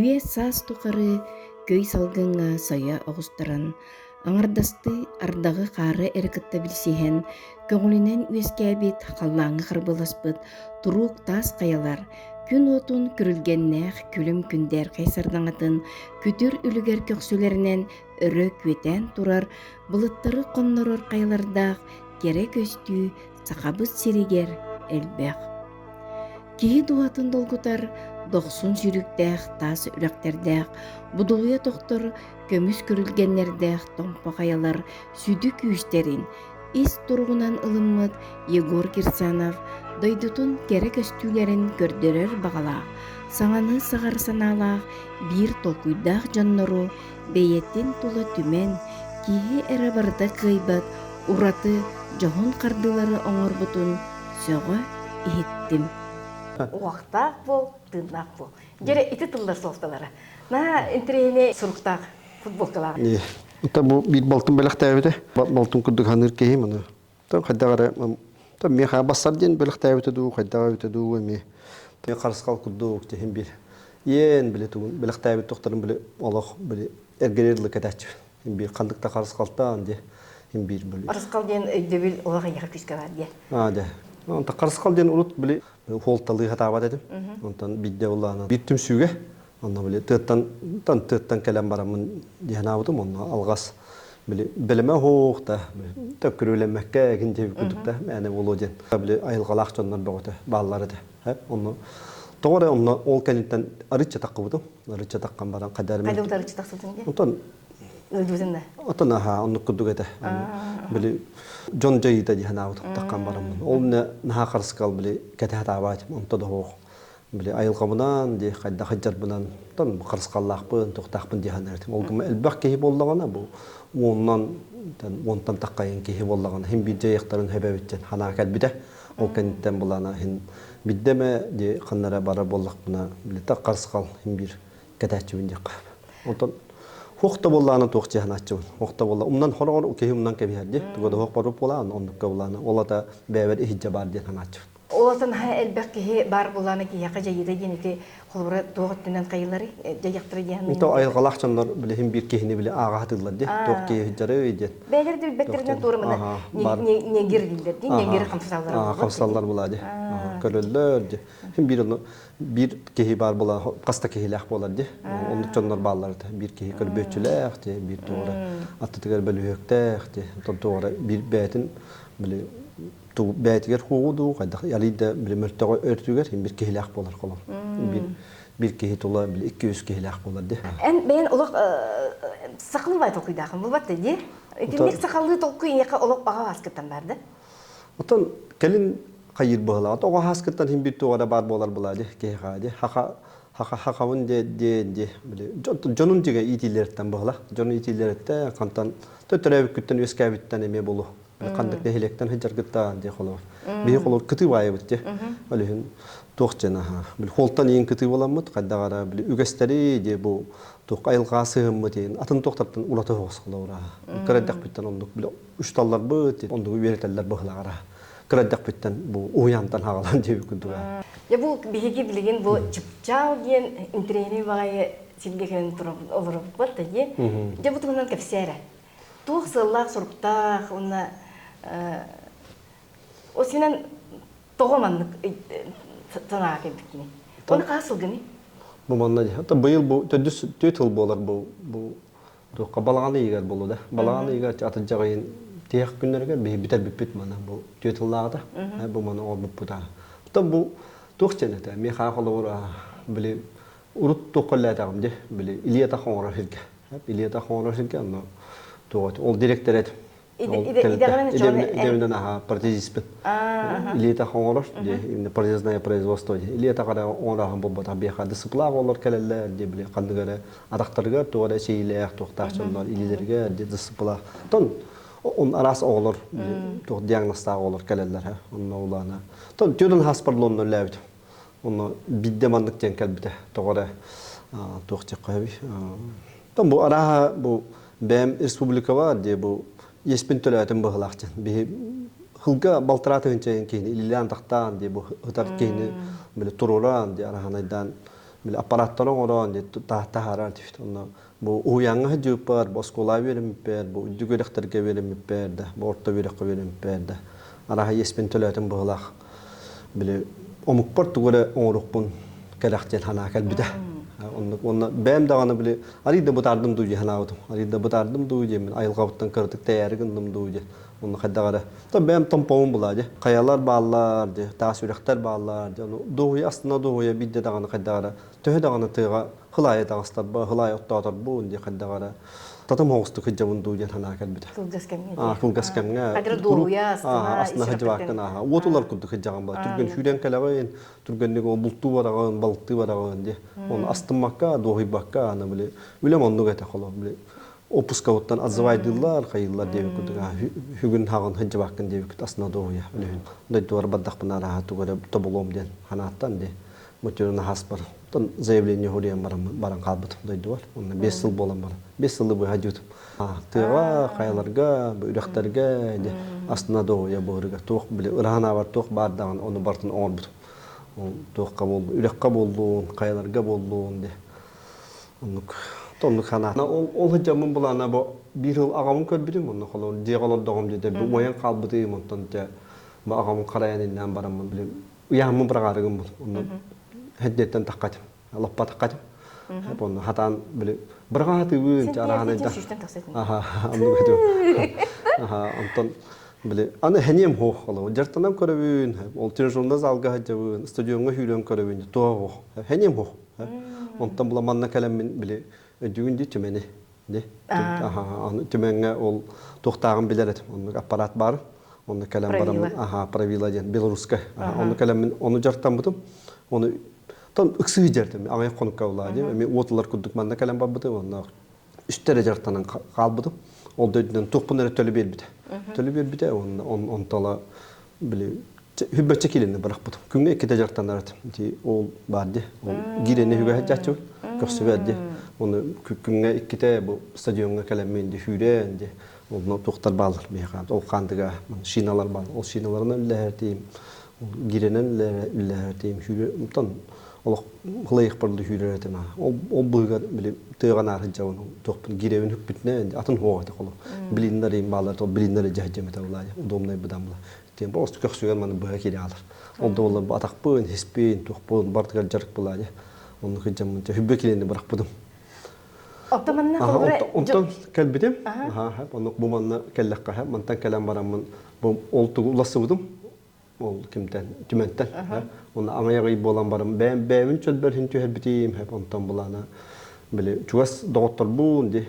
Үйэ-саас тухары көй салгыҥҥа сайа оҕустаран, аҥардастыы ардаҕы-хаары эрэ кытта билсиһэн, көҥүлүнэн үөскээбит, халлааҥҥа харбыаласпыт туруук таас хайалар күн уотун күрүлгэннээх күлүм күндээрхэй сардаҥатын күтүр үлүгэр көхсүлэринэн өрө күөтээн турар былыттары хоннорор хайалардаах кэрэ көстүү Сахабыт сиригэр элбэх. Киһи дууһатын долгутар дохсун сүүрүктээх таас үрэхтэрдээх, будулуйа тохтор көмүс күрүлгэннэрдээх томпо хайалар сүдү күүстэрин ис туругунан ылыммыт Егор Кирсанов дойдутун кэрэ көстүүлэрин көрдөрөр баҕалаах, саҥаны саҕар санаалаах биир толкуйдаах дьоннору бэйэтин тула түмэн, киһи эрэ барыта кыайбат ураты дьоһун хардыылары оҥорбутун сөҕө иһиттим. Уохтаах буол, тыыннаах буол. Дьэрэ ити тыллар суолталара. Наһаа интэриэһинэй суруктаах футболкалаах. Ата бу биир балтым бэлэхтээбитэ. Балтым курдук саныыр киһи маны. Хайдах эрэ миэхэ бассар диэн бэлэхтээбитэ дуу, хайдах эбитэ дуу эмиэ. Харысхал курдук тиһин биир. Иэн били тугун бэлэхтээбит тохторун били олох били эргэрир дылы кэтээччи. Биир ханнык да харысхалтаан дии. Биир били. Харысхал диэн өйдөбүл олох эйиэхэ күүскэ баар диэ. Аа дэ. Онтон харысхал диэн урут били хуолталыы хатаабат этим. Онтон биирдэ улаана биир түмсүүгэ онно били тыаттан тыаттан кэлэн бараммын диэн аабытым онно алҕас били бэлэмэ оһуох да төккүрүүлэммэккэ эгин диэбит курдук да мээнэ буолуо диэн били айылҕалаах дьоннор бөҕөтө бааллар этэ онно тоҕо эрэ онно ол кэнниттэн арычча таххыбытым арычча таххан баран хайдары хайдах арычча тахсыбытын диэн онтон ыалдьыбытын да отон аха оннук курдук этэ били дьон дьайыыта дии санаабытым таххан бараммын ол наһаа харыскал били кэтэһэ таабаатым онто да суох били айылҕабынан дии хайдах сылдьарбынан тон харысхаллаахпын туохтаахпын дии саныыр этим ол гына элбэх киһи буоллаҕына бу уоннан уонтан таххайын киһи буоллаҕына хин биир дьайыахтарын сөбөбүттэн санаа кэлбитэ ол кэнниттэн булана хин бидде эмэ дии ханнара барар буоллахпына били так харысхал хин биир кэтээччибин диэххэ онтон хуох да буоллаҕына туох дии санааччыбын хуох да буолла умнан хороҕор киһи умнан кэбиһэр дии туга да хуох барбыт буолаан оннукка булаана ол ата бэйэбэр иһирдьэ баар диэн санааччыбын Ол наһаа элбэх киһи баар буоллаҕына киһиэхэ дьайыыта диэн ити холобура туох өттүнэн хайылары дьайыахтара диэн То айылҕалаах дьоннор билиһин биир киһини били ааҕа сатыыллар дии. Туох киһи сылдьарый диэн. Бэйэлэр да билбэттэринэн туора маны негир дииллэр дии. Негир хамсаллар. Хамсаллар була дии. Көрөллөр дии. Хин биир ону биир киһи баар була хас да киһилээх буолар дии. Оннук дьоннор бааллар этэ. Биир киһи көрбүөччүлээх дии, биир туора аттытыгар бөлүһүөктээх дии. Онтон туора биир бэйэтин били бэйэтигэр хуоҕу дуу хайдах арый да били мөлтөҕө өртүгэр биир киһилээх буолар холор биир биир киһи тула били 200 киһилээх буолар ди эн бэйэн олох сахалыы бай толкуйдаахын булбат дии итинник сахалыы толкуй ийэхэ олох баҕа ааскыттан бар да Оттон кэлин хайыр быһылаҕа тоҕо ааскыттан хин биир туоҕа да баар буолар была ди киһиэхэ ди хаха хаха хахабын де де де били дьонун дигэ иитиилэриттэн быһыла дьонун иитиилэриттэн хантан төттөрөөбүккүттэн үөскээбиттэн эмиэ болу ханнык нэһилиэктэн сылдьаргыттаан дии холобур. Биһи холобур кытыы баайабыт дии. Ол иһин туох диэн аха. Били холтон иин кытыы буоламмыт хайдах эрэ били үгэстэри дии бу туох айылҕа сыһыммыт иин атын туохтартан ураты соҕус холобур аха. Кыра эрдэхпиттэн оннук били учууталларбыт оннугу үөрэтэллэр быһылаҕара. Кыра эрдэхпиттэн бу уһуйаантан хаалан диэбит курдуга. Дьэ бу биһиги билигин бу чыпчаал диэн интэриэһинэй баҕайы сиргэ кэлэн олоробут да дии. Дьэ бу туһунан кэпсээ эрэ. Туох сыаллаах-соруктаах уонна ол синэн тоҕо маннык санаа кэлбиккиний? Оны хаһыс сылгыный? Бу манна дии. Быйыл бу төрдүс түөрт сыл буолар бу бу туохха балаҕан ыйыгар буолуо да. Балаҕан ыйыгар атырдьах ыйын тиһэх күннэригэр биһи бүтэрбиппит маны бу түөрт сыллааҕыта. Бу маны оҥорбуппут. Оттон бу туох диэн этэ? Миэхэ холобур били урут туохха үлэлээтэҕим дии. Били илии-атах оҥорор сиргэ. Илиэтэ оҥорор сиргэ онно туох ол директор этим. Идэбинэн аха протезиспин. Илиэтэ оҥорор именно протезное производство дии. Илиэтэ эрэ оҥороһун буолбатах биэхэ дысыплаах олор кэлэллэр дии били ханнык эрэ атахтарыгар туох эрэ эчэйиилээх туохтаах дьоннор илиилэригэр дии дысыплаах. Тон он араас оҕолор туох диагнозтаах оҕолор кэлэллэр онно улаана. Тон түөртөн хаспарлонно үлээбитим. Онно биирдэ маннык диэн кэлбитэ. Тоҕо эрэ туох диэххэ сөбүй? Там бу арааһа бу бэйэм республикаба дии бу иэспин төлөөтүм быһылаах диэн. Биһи хылга балтараа тыһыынча киһини илилээн тахтаан дии бу ытар киһини били туруораан дии араһанайдаан. Били аппараттары оҥорон таһаарар тифт. Онно бу уһуйааҥҥа сылдьыбыппар, бу оскуолаҕа үөрэммиппэр, бу үрдүк үөрэхтэргэ үөрэммиппэр да, бу орто үөрэххэ үөрэммиппэр да арааһа иэспин төлөөтүм быһыылаах. Били омукпар тугу эрэ оҥоруохпун кэлэх диэн санаа кэлбитэ. Оннук уонна бэйэм даҕаны били арыый да бытаардым дуу дии санаабытым. Арыый да бытаардым дуу диэммин айылҕабыттан кыратык тэйээри гынным дуу диэн. Онно хайдах эрэ то бэйэм томпоҕум булаа дии. Хайалар бааллар дии, таас үрэхтэр бааллар дии. Ону дуоһуйа астына дуоһуйа биирдэ даҕаны хайдах эрэ төһө даҕаны тыаҕа хылаайы таҕыстарба, хылаайы оттооторбун дии хайдах эрэ татым оҕустук сылдьабын дуу диэн санаа кэлбитэ. Кылгас кэмҥэ дии. Кылгас кэмҥэ. Хадыр дуоһуйа астына астына сылдьыбаккын ааха. Уотулар курдук сылдьаҕын ба. Түргэн сүүрэн кэлэҕин, түргэнник ол бултуу бараҕын, балыктыы бараҕын дии. Оны астыммакка, дуоһуйбакка, аны били үлэм оннук этэ холо били опускабыттан отзывайдыыллар, хайыыллар диэбит курдук бүгүн хаҕын сылдьыбаккын диэбиккит астына дуоһуйа үлэһин. Дойдубар бардахпына арааһа тугу эрэ тобулуом диэн санааттан дии. Мутюрун аһаспар Оттон заявление хоруйан баран, баран хаалбытым дойдубар. Онно 5 сыл буолан баран. 5 сылы быһа дьүтүм. Тыаҕа, хайаларга, үрэхтэргэ астына доҕуйа буһарыга туох били ыраһанаабар туох баар даҕаны ону барытын оҥорбутум. Туохха буоллун, үрэххэ буоллун, хайаларга буоллун де. Оннук оннук санаа. Ол ол сылдьаммын булаана бу биир сыл аҕабын көрбүтүм, онно холор дьиэҕэ олордоҕум дьэ бу уойан хаалбытым, онтон дьэ бу аҕабын харайан иннээн бараммын били ыйааммын быраҕаарыгым бул. Онно хэддиэттэн таххатым. Лоппа таххатым. Онно хатаан били быраҕаатыбын чараанайда. Аха, оннук этим. Аха, онтон били аны хэниэм хоох олоо. Дьартанан көрөбүн, ол тренажерный залга сылдьабын, стадиоҥҥа сүүрэн көрөбүн, туох хоох. Хэниэм хоох. Онтон була манна кэлэммин били өйдүүгүн дии түмэни. Ди. Аха, аны түмэҥҥэ ол туохтааҕын билэр этим. Оннук аппарат баар. Онно кэлэн бараммын, аха, правила диэн белорусскай. Онно кэлэммин ону дьартаммытым. Ону тон ыксыы дьэртим. Аҕыйах хонукка булаа дии. Эми уотулар курдук манна кэлэн барбытым. Онно үстэрэ дьартанан хаалбытым. Ол дойдунан туохпун эрэ төлө биэрбитэ. Төлө биэрбитэ, онно онтола били хүббэччэ киилини бырахпытым. Күҥҥэ иккитэ дьарыктанар этим. Ити ол баар дии. Ол гиирэни үгэһэ дьааччыбын. Көрсүбэт дии. Оны күҥҥэ иккитэ бу стадиоҥҥа кэлэммин дии сүүрэн дии. Онно туохтар бааллар миэхэ. Ол хаандыга шиналар бааллар. Ол шиналарынан үллэһэртиим. Гиирэнэн үллэһэртиим. Сүүрэ онтон олох хылайыахпар да сүүрэр этим. Ол ол быыгар били тыаҕа наар сылдьабын. Туохпун гиирэбин хүппүтүнэ атын хуоҕа этэ холу. Блиннар бааллар, то блиннары дьаһдьам этэ булаа. Удобнай быдан була. Тиэн просто көхсүгэр маны быһа киирэ хаалар. Ол да буоллар атахпын, хиспин, туохпун барытыгар дьарык булаа дьэ. Оннук сылдьаммын хүббэ килиэни бырахпытым. Оттон манна холобура Онтон кэлбитим. Аха, оннук бу манна кэллэххэ, мантан кэлэн бараммын бу ол тугу улассыбытым. Ол кимтэн, түмэнтэн. Онно аҥайах ый буолан баран бэйэм бэйэбин чөлбөр иһин түһэрбитим, онтон булаана били чугас доҕотторбун ди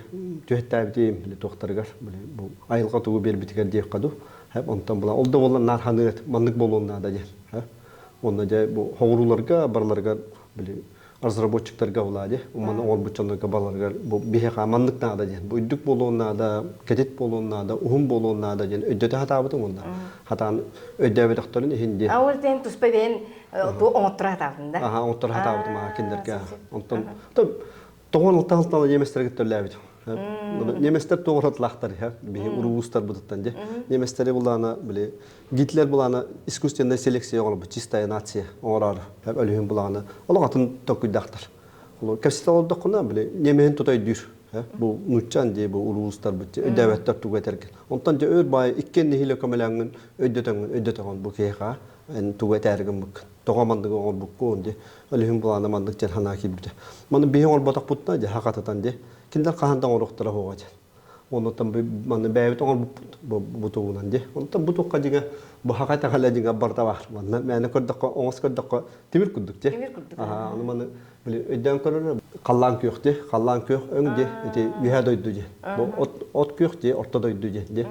түһэттээбитим били туохтарыгар били бу айылҕа тугу биэрбитигэр диэххэ дуу онтон була ол да буоллар наар ханыат маннык буолуон наада диэн онно дьэ бу хоҕурууларга барыларыгар били разработчиктарга булаа дии умманы оҥорбут дьоннорго баларыгар бу биһиэхэ маннык наада диэн бу үрдүк буолуон наада кэтит буолуон наада уһун буолуон наада диэн өйдөтө сатаабытым уонна хатаан өйдөөбөтөхтөрүн иһин диэн А ол тен туспа бэйэн оҥотторо сатаабытын да аха оҥотторо сатаабытым аха кинилэргэ онтон тоҕон алтан немецтерге төллөөбүт немецтер тоҕуратылаахтар биһи уруустарбытыттан дии немецтери булаана били Гитлер булаана искусственная селекция оҥорбут чистая нация оҥороору өлүһүн булаана олох атын толкуйдаахтар кэпсэтэ олордоххуна били немеһин тута өйдүүр бу нууччан дии бу улуустарбыт өйдөөбөттөр тугу этэргин онтон дьэ өр баайы иккиэн нэһиилэ көмөлөөҥҥүн өйдөтөҥҥүн өйдөтөҕүн бу киһиэхэ эн тугу этээри гыммыккын тоҕо манныгы оҥорбуккун дии өлүһүн булаана маннык диэн санаа киирбитэ маны биһи оҥорботохпутуна дьэ хахатытан дии кинилэр хаһан да оҥоруохтара суоҕа диэн Оннуттан манна бэйэбит оҥорбуппут бу тугунан дии. Онтон бу туохха дьиҥэ бу хака итэҕэлэ дьиҥэ барыта баар. Манна мээнэ көрдөххө, оҥос көрдөххө тимир курдук дии. Тимир курдук. Аха, аны маны били өйдөөн көрөр халлаан күөх дии, халлаан күөх өҥ дии, ити үөһээ дойду дии. Бу от от күөх дии, орто дойду дии дии.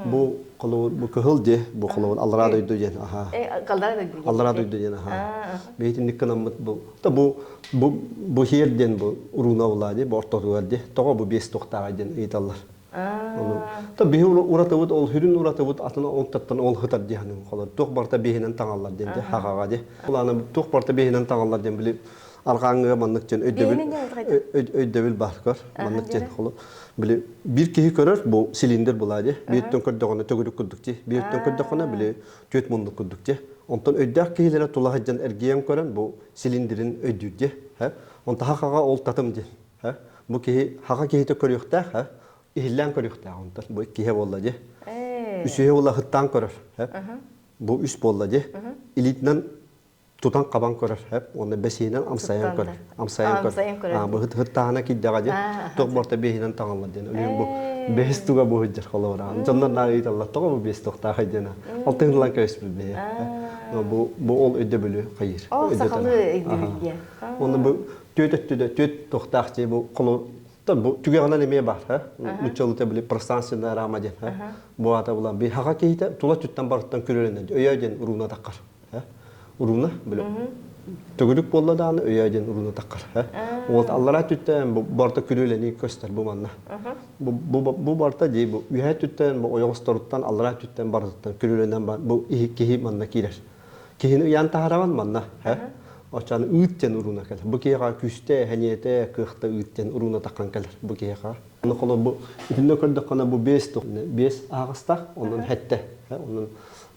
Бу холобур бу кыһыл дии, бу холобур аллараа дойду диэн. Аха. Аллараа дойду диэн. Аллараа дойду диэн аха. Бэйэтинник гынаммыт бу бу Бу бу хиэр диэн бу урууна булаа дии, бу ортотугар дии. Тоҕо бу биэс туохтааҕай диэн ыйыталлар. Ону то биһи уратыбыт ол хүрүн уратыбыт атын онтоттон ол хытар дии ханым холор. Туох барыта биһинэн таҥаллар диэн дии хаҕаҕа дии. Улаана туох барыта биһинэн таҥаллар диэн били арҕааҥҥыга маннык диэн өйдөбүл өйдөбүл баар көр. Маннык диэн холор. Били биир киһи көрөр бу цилиндр булаа дии. Бииртэн көрдөҕүнэ төгүрүк курдук дии. Бииртэн көрдөххүнэ били түөрт муннук курдук дии. Онтон өйдөөх киһилэрэ тула сылдьан эргийэн көрөн бу цилиндрин өйдүүр дии. Онтон хахаҕа ол татым диэн. Бу киһи хаха киһитэ көрүөхтээх, иһиллээн көрүөхтээх онтон бу иккиһэ буолла дии. Үсүһэ буолла ыһыттаан көрөр. Бу үс буолла дии. Илиитинэн тутан хабан көрөр уонна бэсиһинэн амсайан көрөр амсайан көрөр бу ыһыттааһына киирдэҕэ дии туох барыта биэһинэн таҥаллар диэн өлүөн бу бэһис туга бу сылдьар холобура дьоннор наар ыйыталлар тоҕо бу биэс туохтаахай диэн ол тыһыллан кэбиспит биһи бу бу ол өйдөбүлү хайыыр ол сахалыы өйдөбүл диэн уонна бу түөт өттүдэ түөт туохтаах дии бу холу бу түгэҕинэн эмиэ баар нуччалыта били пространственная рама диэн бу аата булан би хаха киһитэ тула түттэн барыттан күрүлэнэн өйөө диэн урууна таххар Урууна били төгүрүк буолла даҕаны өйөө диэн урууна таххар. Вот аллараа түттэн бу барыта күрүөлэнии көстөр бу манна. Бу бу бу барыта дии бу үһээ түттэн бу ойоҕосторуттан аллараа түттэн барытыттан күрүөлэнэн бар бу киһи манна киирэр. Киһини ыйаан таһараҕын манна. Оччону ыыт диэн урууна кэлэр. Бу киһиэхэ күүстэ, сэниэтэ, кыахта ыыт диэн урууна таххан кэлэр бу киһиэхэ. Аны холобур бу итиннэ көрдөххүнэ бу биэс биэс аһаҕастаах, онон хэттэ. Онон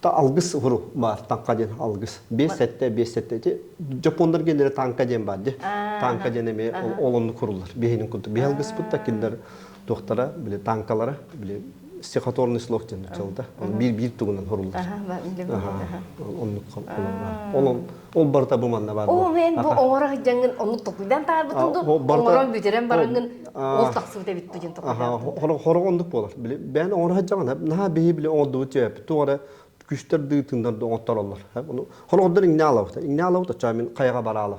Та алгыс уру баар таҥха диэн алгыс. Биэс сэттэ, биэс сэттэ. Ити Дьоппуоннар геннere таҥка диэн баар дии. Таҥка диэн эмиэ ол оннук куруллар. Биһинин курдук. Биһи алгыспыт да кинилэр туохтара, били таҥкалара, били стихотворный слог диэн нуччалыта. Биир биир тугунан хоруллар. Оннук Ол ол барыта бу манна баар. Ол мен бу оҥоро сылдьаҥҥын оннук толкуйдаан таһаарбытын дуу, оҥорон бүтэрэн бараҥҥын ол тахсыбыт эбит диэн толкуйдаабытын. Хорох оннук буолар. Били бэйэн оҥоро сылдьаҕын наһаа биһи били оҥордубут диэбэппит. Туох эрэ күстэр дыытыннар да оҥоттороллор. Ону хорохордор иҥнэ алабыт. Иҥнэ алабыт оччоҕо мин хайаҕа бараалар.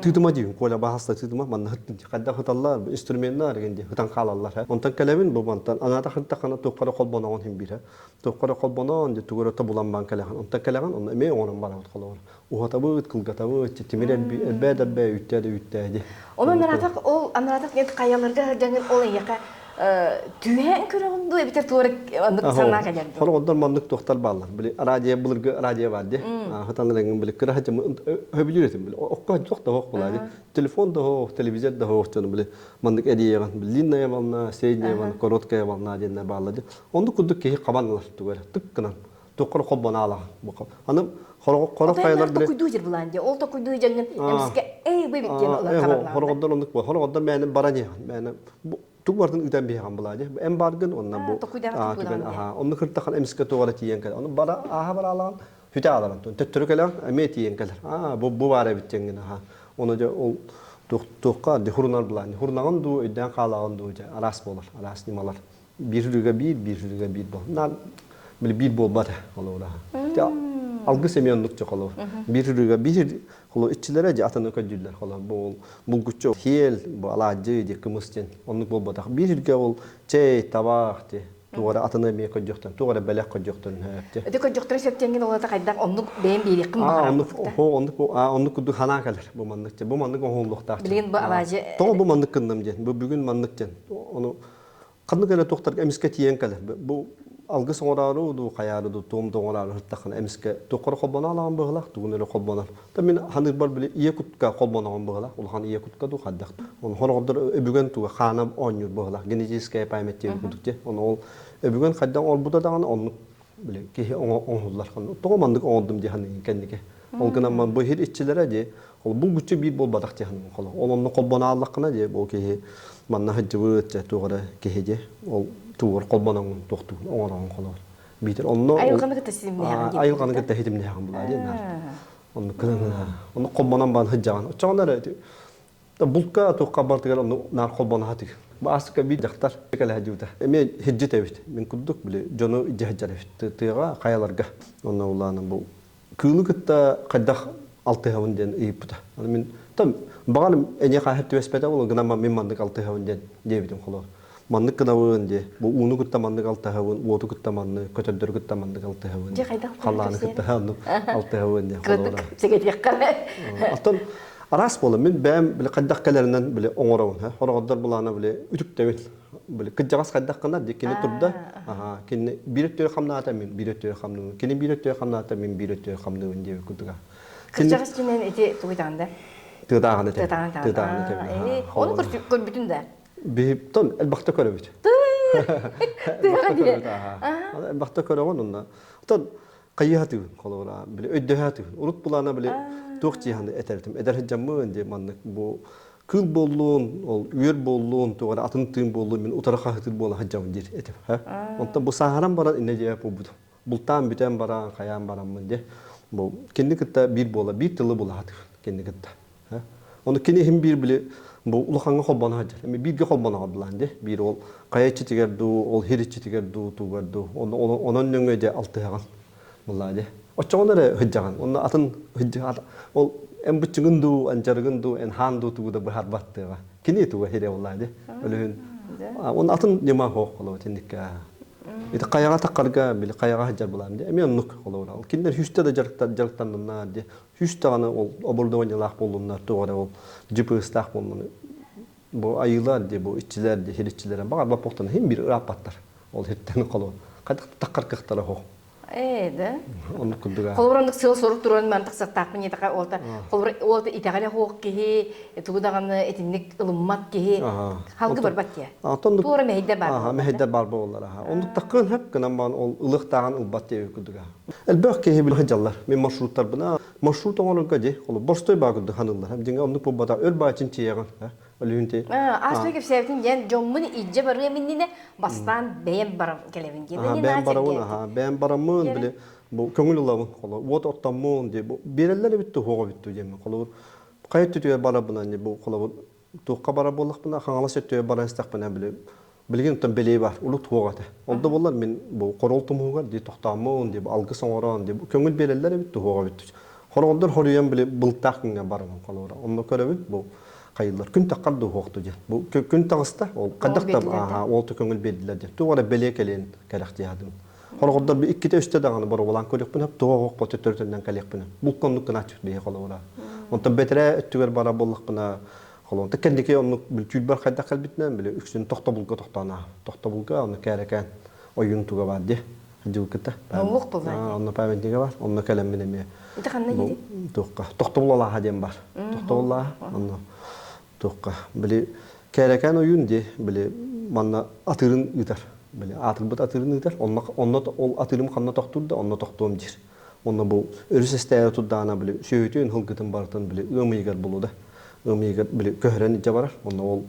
Тыытыма диибин, Коля баһаста тыытыма, манна хыттын хайдах хыталлар, инструменнар деген дии хытан хаалаллар. Онтон кэлэбин бу мантан анаата хыртаххана туохха холбоноҕун хин биир. Туохха холбоноон дии тугу эрэ тобулан баан кэлэҕин. Онтон кэлэҕин онно эмиэ оҥорон барабыт холобур. Уһатабыт, кылгатабыт, тимир эрбээ да эрбээ, үүттээ да үүттээ дии. Онон анаатах ол анаатах диэн хайаларга сылдьаҥҥын ол эйиэхэ түһээн көрөҕүн дуу эбэтэр туора оннук санаа кэлэр дуу? Хорҕордор маннык туохтар бааллар. Били радио былыргы радио бар дии. Хатан эрэҥин били кыра хөбүлүүр этим били. Окко туох да хоох була дии. Телефон да хоох, телевизор да хоох дьону били маннык эрийэҕин. Длинная волна, средняя волна, короткая волна диэннэр бааллар дии. Оннук курдук киһи хабан ылар тугу эрэ тык гынан туохха холбонаалаҕын. Аны хорох хайалар били токуйдуу дьир булаан дии. Ол токуйдуу дьэҥҥин эмискэ эй бу эбит диэн ылар хабан Хорҕордор оннук буол. Хорҕордор мээнэ баран иһэҕин. Мээнэ тугу барытын ыытан биһэҕин булаа дии. Эн бааргын онно бу түгэн аха онну кыртахан эмискэ туох эрэ тиийэн кэлэр. Ону бара ааһа бараалаҕын хүтэ ааларан төттөрү кэлэҕин эмиэ тиийэн кэлэр. Аа бу бу баар эбит диэҥҥин аха. Ону дьэ ол туохха хурунар булаан. Хурунаҕын дуу өйдөөн хаалаҕын дуу дьэ араас буолар. Араас ньымалар. Биир үрүгэ биир, биир үрүгэ биир буол. Наар били биир буолбат холобура. Алгыс эмиэ оннук дьэ холобур. Биир үрүгэ биир холобур иччилэрэ дьэ атыны көрдүүллэр холобур. Бу ол булгуччу хиэл, бу алаадьы дии кымыс диэн оннук буолбатах. Биир үргэ ол чэй, табаах дии туох эрэ атыны эмиэ көрдүөхтэн, туох эрэ бэлэх көрдүөхтэн сөп Ити көрдөхтөрө сөп диэҥҥин ол хайдах оннук бэйэм биэриэххин баҕарар оннук оннук оннук курдук санаа кэлэр бу маннык бу маннык оҥоһуллуохтаах билигин бу алаадьы тоҕо бу маннык гынным диэн бу бүгүн маннык диэн ону Ханнык эрэ туохтарга эмискэ тиийэн кэлэр. Бу алгыс оҥороору дуу, хайаары дуу, туом да оҥороору сыттаххына эмискэ туохха эрэ холбоно алаҕын быһыылаах, тугун эрэ холбонор. Та мин ханыырбар били ийэ кутка холбоноҕун быһыылаах, улахан ийэ кутка дуу хайдах. Ону хороҕордор өбүгэн туга хаана оонньуур быһыылаах, генетическая память диэн курдук дии. Ону ол өбүгэн хайдах оҥорбута даҕаны оннук били киһи оҥоһуллар. Тоҕо маннык оҥордум дии саныыгын кэнники. Ол гынан бу иһир иччилэрэ дии ол булгуччу биир буолбатах дии саныыбын холо. Ол онно холбоно дии бу киһи манна сылдьыбыт дьэ туох эрэ киһи дии ол тугур холбоноҥун туохтугун оҥороҥун холоор. Биитэр онно айылҕаны кытта ситимнээҕин айылҕаны кытта ситимнээҕин булаа диэн наар. Оннук гынан онно холбонон баан сылдьаҕын. Оччоҕуна эрэ Булка туохха бартыгар онну наар холбоноһо тиг. Бу ааска биир дьахтар кэлэ дьута. Эмиэ хиджит эбит. Мин курдук били дьону дьэһдьэр эбит. Тыаҕа хайаларга. Онно улаана бу кыылы кытта хайдах алтыһабын диэн ыйыппыта. Аны мин там баҕар эне хаһып түбэспэтэ ол гынан мин маннык алтыһабын диэн диэбитим холоор. Маннык гынабын диэ. Бу ууну кытта маннык алтыһабын, уоту кытта маннык, көтөрдөрү кытта маннык алтыһабын. Дьэ хайдах Халлааны кытта оннук алтыһабын диэ холоора. Сэгэтиэххэ. Оттон Араас буола. Мин бэйэм били хайдах кэлэринэн били оҥоробун. Хороҕордор былаана били үтүктэбин. Били кырдьаҕас хайдах гынар дии кини турда. Аха, кини биир өттүгэр хамнаата мин биир өттүгэр хамныыбын. Кини биир өттүгэр хамнаата мин биир өттүгэр хамныыбын диэбит курдуга. Кырдьаҕас дьинэн ити тугу даҕаны да? Тыатааҕын этэ. Тыатааҕын этэ. Ону көрбүтүн да? Биһиптон элбэхтэ көрөбүт. Элбэхтэ көрөбүт. Элбэхтэ көрөҕүн онно. Оттон. Хайыһатыгын холобура били өйдөһөтүгүн. Урут булаана били туох дьиһаны этэртим. Эдэр сылдьаммын дии маннык бу кыыл буоллун, ол үөр буоллун, туох эрэ атын тыын буоллун мин утары хаһытыр буола сылдьабын диир этим. Онтон бу сааһыран баран иннэ дьиэ буолбутум. Бултаан бүтэн баран, хайаан бараммын дии. Бу кинини кытта биир буола, биир тылы булаһатыгын кинини кытта. Ону кини иһин биир били бу улахаҥҥа холбоно сылдьар. Эми бииргэ холбоно булаан дии. Биир ол хайа иччитигэр дуу, ол хир иччитигэр дуу, туугар дуу. Онон нөҥүө дьэ алтыһаҕын. Буллаа дии. Оччоҕуна эрэ сылдьаҕын. Онно атын ол эн быччыгын дуу, андьарыгын дуу, эн хаан дуу тугу да быһаарбат тыаҕа. Кини туга хире буллаа дии. Өлүһүн. Он атын ньыма хоох холобу тинниккэ. Ити хайаҕа таххарга били хайаҕа сылдьар булаам дии. Эми оннук холобура. Ол кинилэр сүүстэ да дьарыктанныннар дии. Сүүс даҕаны ол оборудованиелаах буоллуннар, туох эрэ ол GPS-таах буоллун бу айыылар дии, бу иччилэр дии, сир иччилэрэ баҕар боппохтон иһин биир ырааппаттар. Ол иһиттэн холу хайдах таххар кыахтара суох. Ээ да. Оннук курдуга. Холобур оннук сыал сорук туруоран ман тахсахтаахпын диэтэхэ уолта холобур уолта итэҕэлэ суох киһи тугу даҕаны итинник ылыммат киһи халгы барбат диэ. Туора мэһэйдэр баар Аха, мэһэйдэр баар буолаллар аха. Оннук таккын хөп гынан баан ол ылыахтааҕын ылбат диэбит курдуга. Элбэх киһи билэ сылдьаллар. Мин маршруттарбына маршрут оҥорорго дии, ол борстой баа курдук ханыыллар. Дьиҥэ оннук буолбатах, өр баа чинчийэҕин. Өлүүн ти. Ааспыт кэпсээбитин диэн дьоммун илдьэ барыам иннинэ бастаан бэйэм барам кэлэбин диэн. Бэйэм барабын, аха, бэйэм бараммын, били бу көҥүл ылабын, холо уот оттоммун дии. Бу биэрэллэр эбит туһуоҕа эбит диэммин. Холобур хайа өттүтүгэр барабынан бу холобур туохха барар буоллахпына Хаҥалас өттүгэр баран истэхпинэ били билигин оттон бэлиэ бар улут туох этэ ол да буоллар мин бу хорол тумуһугар дии тохтооммун дии алгыс оҥорон дии көҥүл биэрэллэр эбит туһуоҕа эбит хороҕолдор хоруйан били былтаах күҥҥэ барабын холобура онно көрөбүн бу хайыллар күн таххар да уһуохту диэн бу күн таҕыста ол хайдах да ол көҥүл биэрдилэр диэн туох эрэ бэлиэ кэлиэн кэлэхтиэхадым Хороҕордор би иккитэ үстэ даҕаны боруобалаан көрүөхпүн сөп, тоҕо оһох төттөрүтүнэн кэлиэхпин Булконнук гынааччыт биһи холобура. Онтон бэтэрээ өттүгэр бара буоллахпына, холобура кэнники оннук түүлбэр хайдах кэлбитинэн били үксүн тохтобулга тохтоон аа. Тохтобулга онно кээрэкээн ойуун туга бар дии. Дьылкыта. Оннук буолла. Онно памятнига бар. Онно кэлэммин эмиэ. Ити ханна дири? Туохха. Тохтобул алааһа диэн бар. Тохтобул алааһа. Онно туохха били кээрэкээн ойуун дии били манна атыырын ыытар били аатырбыт атыырын ыытар онно онно ол атыырым ханна тохтуур да онно тохтуом диир онно бу өрүс эстээри турдаҕына били сүөһүтүн һылгытын барытын били ыам ыйыгар булуда ыам ыйыгар били көһөрөн илдьэ барар онно ол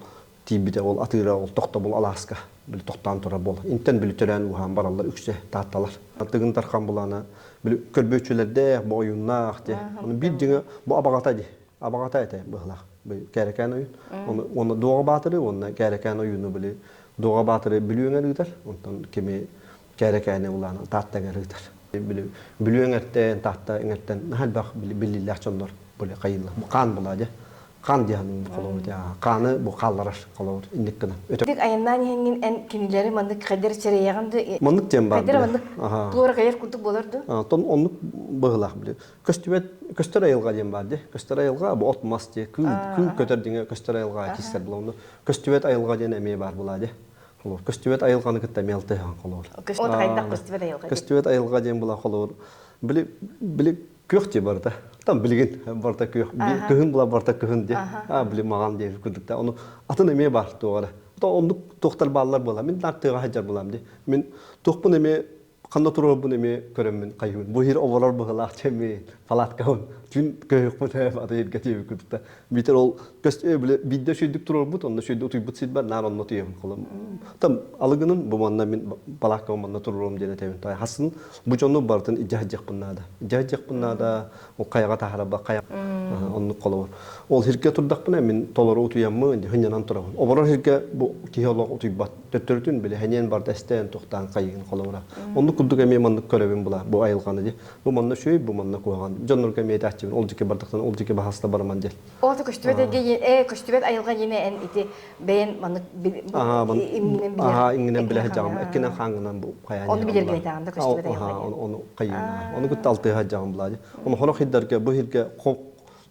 тиийбитэ ол атыыра ол тохтобул алааска били тохтоон турар буол интэн били төрөөн ууһаан бараллар үксэ таатталар Тыгын Дархан булаана били көрбүөччүлэрдээх бу ойууннаах дии ону биир дьиҥэ бу абаҕата дии абаҕата этэ быһылаах Кээрэкээн ойуун. Уонна Дуоҕа Баатыры уонна Кээрэкээн ойууну били Дуоҕа Баатыры Бүлүү эҥэр ыытар, онтон кими Кээрэкээни улаана Таатта эҥэр ыытар. Били Бүлүү эҥэртэн, Таатта эҥэртэн наһаа элбэх биллиилээх дьоннор били хайыыллар. Бу хаан булаа дьэ. Хаан диэн холобур хааны бу хаалларар холобур инник гынан. Өтө айаннаан иһэҥҥин эн кинилэри маннык хайдар сэрэйэҕин да Маннык диэн баар. Хайдар маннык туора кайар курдук болар ду? Тон оннук быһылаах били. Көстүбэт көстөр айылҕа диэн баар дии. Көстөр айылҕа бу от мас дии. Кыыл кыыл көтөр диҥэ көстөр айылҕа киирсэр була. Онно көстүбэт айылҕа диэн эмиэ баар буолаа дии. Холобур көстүбэт айылҕаны кытта эмиэ алтыһан холобур. От хайдах көстүбэт айылҕа? Көстүбэт айылҕа диэн була холобур. Били били күөх дии барыта. Там билигин барыта күөх. Кыһын була барыта кыһын дии. А били маҕан дии курдук да. Ону атын эмиэ баар туоҕа эрэ. Оннук туохтар бааллар буола. Мин тыаҕа сылдьар булам дии. Мин туохпун эмиэ ханна туруорбун эмиэ көрөммүн хайыыбын. Бу иһир оборор быһылаах чэми палаткабын түн көһүөхпүн ээ аты иһиргэ тиэбит курдукта. Биитэр ол көс били биирдэ сүйдүк туруорбут, онно сүйдү утуйбут сирбэр наар онно утуйабын холом. Там алыгынын бу манна мин палаткабын манна туруоруом диэн этэбин. Той хасын бу дьону барытын илдьэ сылдьыахпын наада. Илдьэ сылдьыахпын наада, ол хайаҕа таһараба хайа оннук холобур. Ол сиргэ турдахпына мин толору утуйаммын, хынньанан турабын. Оборор сиргэ бу киһи олох утуйбат. Төттөрүтүн били хэньиэн барда эстээн тухтаан хайыгын холобура. Оннук курдук эмиэ маннык көрөбүн була бу айылҕаны ди. Бу манна үчүгэй, бу манна куһаҕан. Дьоннорго эмиэ этээччибин ол дьике бардахтан ол дьике баһаста бараман диэн. Ол көстүбэт эйгэ э көстүбэт айылҕа диэни эн ити бэйэн маннык иҥнэн билэр. Аха иҥнэн билэ сылдьаҕым. Эккинэн хааҥҥынан бу хайаан. Ону билэргэ этээҕин да көстүбэт айылҕа диэн. Ону хайыына. Ону кытта алтыһа сылдьаҕым була. Ону хорох хиддарга бу хиргэ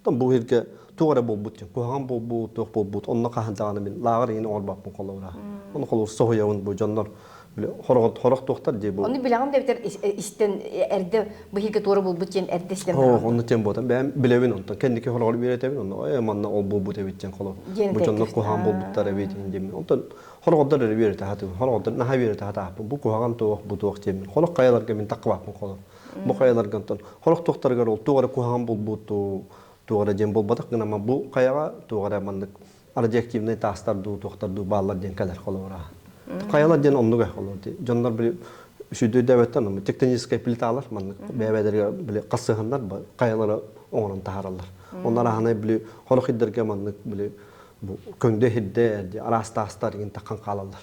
Оттон бу сиргэ туох эрэ буолбут диэн, куһаҕан буолбут, туох буолбут, онно хаһан даҕаны мин лааҕыр иһин оҥорбоппун холобура. Ону холобур соһуйабын бу дьоннор били хорох хорох туохтар дии бу. Ону билэҕин да эбэтэр истэн эрдэ бу сиргэ туора буолбут диэн эрдэ истэн Оо, онно тем буотан бэйэм билэбин онтон кэнники хороҕор үөрэтэбин онно ээ манна ол буолбут эбит диэн холобур. Бу дьоннор куһаҕан буолбуттар эбит диэммин. Онтон хороҕордор эрэ үөрэтэ сатыыбын. Хороҕордор наһаа үөрэтэ сатааппын. Бу куһаҕан туох, бу туох диэммин. Хорох хайаларга мин таххыбаппын холобур. Бу хайаларга онтон хорох туохтарыгар ол туох эрэ куһаҕан булбут туох эрэ диэн буолбатах гынан бу хайаҕа туох эрэ маннык радиоактивнай таастар дуу туохтар дуу бааллар диэн кэлэр холобура. Хайалар диэн оннуга холобур дьоннор били сүдүрдээбэттэн тектоническай плиталар маннык бэйэ-бэйэлэригэр били хасыһаннар хайалары оҥорон таһаараллар. Онно араһанай били хорох иддэргэ маннык били бу көҥдө иһирдэ араас таастар иҥин таххан хаалаллар.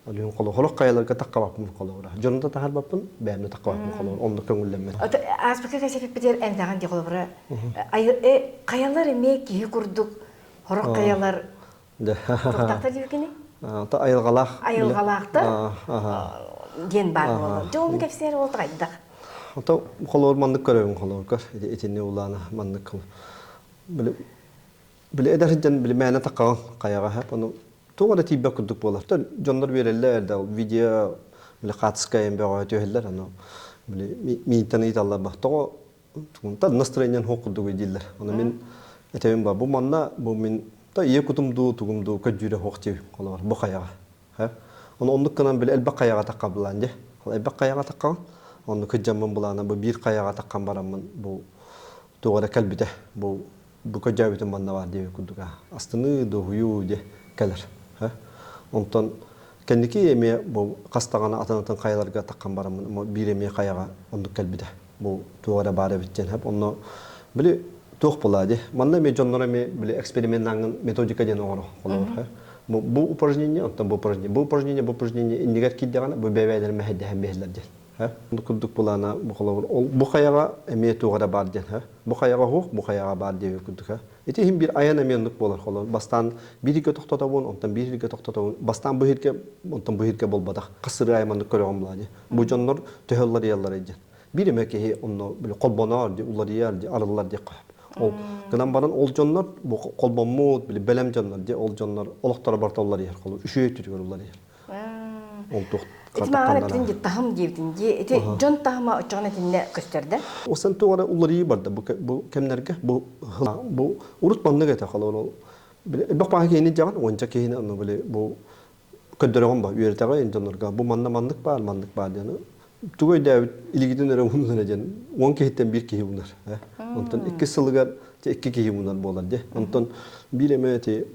Олүн холо хорох хайаларга таххабаппын холобура. Дьону да таһарбаппын, бэйэм да таххабаппын холобура. Онно көҥүллэммэт. Ааспыкка кэсэпиппитигэр энтэҕин ди холобура хайалар эмиэ киһи курдук хорох хайалар туохтаахтар диэбиккиний? Айылҕалаах. Айылҕалаахтар диэн баар буолар. Дьэ ону кэпсээр ол хайдах? Ото холобур маннык көрөбүн холобур итинни улаана маннык били били эдэр сылдьан били мээнэ таххаҕын хайаҕа хэп ону туох эрэ тиийбэт курдук буолар. Дьоннор биэрэллэр да видео били хаатыска эм бөҕө түһэллэр ону били миинтэн ыйыталлар ба тоҕо Тан настроениен хуох курдук дииллэр. Ону мин этэбин ба бу манна бу мин та ийэ кутум дуу тугум дуу көдьүүрэ хуох диэбин холобур бу хайаҕа. Ону оннук гынан били элбэх хайаҕа тахха былаан дьэ. Элбэх хайаҕа таххаҕын онну кыдьаммын былаана бу биир хайаҕа таххан бараммын бу туох эрэ кэлбитэ бу бу көдьөөбүтүм манна баар диэбит курдук астыныы дуоһуйуу дьэ кэлэр. Онтон кэнники эмиэ бу хас даҕаны атын-атын хайаларга таххан бараммын биир эмиэ хайаҕа оннук кэлбитэ. Бу туох эрэ баар эбит диэн хэп. Онно били туох буолаа дии. Манна эмиэ дьоннор эмиэ били эксперименнаҥын методика диэн оҥоро холобур. Бу, бу упражнение, онтон бу упражнение, бу упражнение, бу упражнение иннигэр киирдэҕинэ бу бэйэ-бэйэлэрин мэһэйдэһэн биһэллэр диэн. Бу курдук былаана бу холобур ол бу хайаҕа эмиэ туох эрэ баар диэн. Бу хайаҕа суох, бу хайаҕа баар диэбит курдук. Ити иһин биир айан эмиэ оннук буолар холобур. Бастаан биир иһиргэ тохтотобун, онтон биир иһиргэ тохтотобун. Бастаан бу иһиргэ, онтон бу иһиргэ буолбатах. Хас сырыы айан маннык көрөҕүм буолаа дии. Бу дьоннор төһө уларыйалларый диэн. Биир эмэ киһи онно били холбоноор дии, уларыйар дии, арыллар диэххэ сөп. Ол гынан баран ол дьоннор бу холбоммут, били бэлэм дьоннор дии, ол дьоннор олохторо барыта уларыйар, холу үчүгэй өттүгэр уларыйар. Ол туох Ити мааҕын эптин ди таһым диэбитин дии. Ити дьон таһыма оччоҕуна итиннэ көстөр да? Осан туох эрэ уларыйыы барда бу бу кэмнэргэ бу бу урут маннык этэ холобур элбэх баҕа киһини дьаҕан уонча киһини онно били бу көрдөрөҕүн ба үөрэтэҕин дьоннорго бу манна маннык баар маннык баар диэн тугу өйдөөбүт илигитин эрэ уунар диэн уон киһиттэн биир киһи уунар онтон иккис сылыгар икки киһи уунар буолар дии онтон биир эмэ ити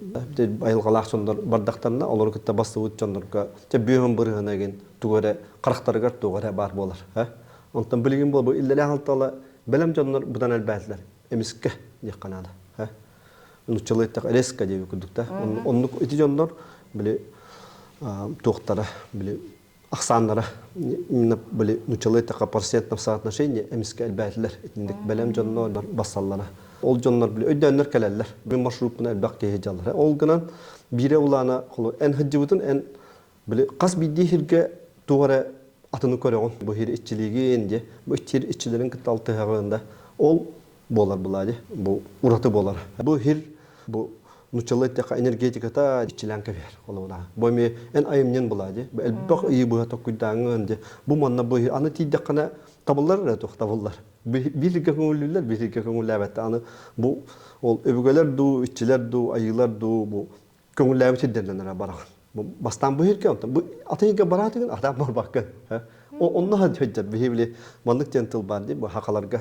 айылҕалаах дьоннор бардахтарына олору кытта бастыбыт дьоннорго чэ бүөһүн бырыһына игин тугу эрэ харахтарыгар туох эрэ баар буолар онтон билигин буолбу иллэлээх алтала бэлэм дьоннор быдан элбээтилэр эмискэ диэххэ наада нуччалыы эттэххэ резко диэбит курдук да оннук ити дьоннор били туохтара били ахсааннара именно били нуччалыы эттэххэ процентном соотношении эмискэ элбээтилэр итинник бэлэм дьоннор бассаллара ол дьоннор били өйдөөннөр кэлэллэр бу маршруппуна элбэх киһи дьаллар ол гынан биирэ улаана холу эн сылдьыбытын эн били хас биирдии сиргэ туох эрэ атыны көрөҕүн бу сир иччилиигин дии бу иччир иччилэрин кытта алтыһаҕын да ол буолар былаа бу ураты буолар бу сир бу нуччалыы эттэххэ энергетиката иччилээн кэбиһэр холобура бу эмиэ эн айымньын былаа дии бу элбэх ыйы быһа токкуйдааҥҥын дии бу манна бу аны тиийдэххинэ табыллар эрэ туох табыллар биир сиргэ көҥүллүүллэр биир сиргэ көҥүллээбэттэр аны бу ол өбүгэлэр дуу иччилэр дуу айыылар дуу бу көҥүллээбит сирдэринэн эрэ бараҕын. Бастаан бу сиргэ, онтон бу атын сиргэ бараатыгын, атаан барбаккын. Онно сылдьар биһи били маннык диэн тыл баар дии, бу хахаларга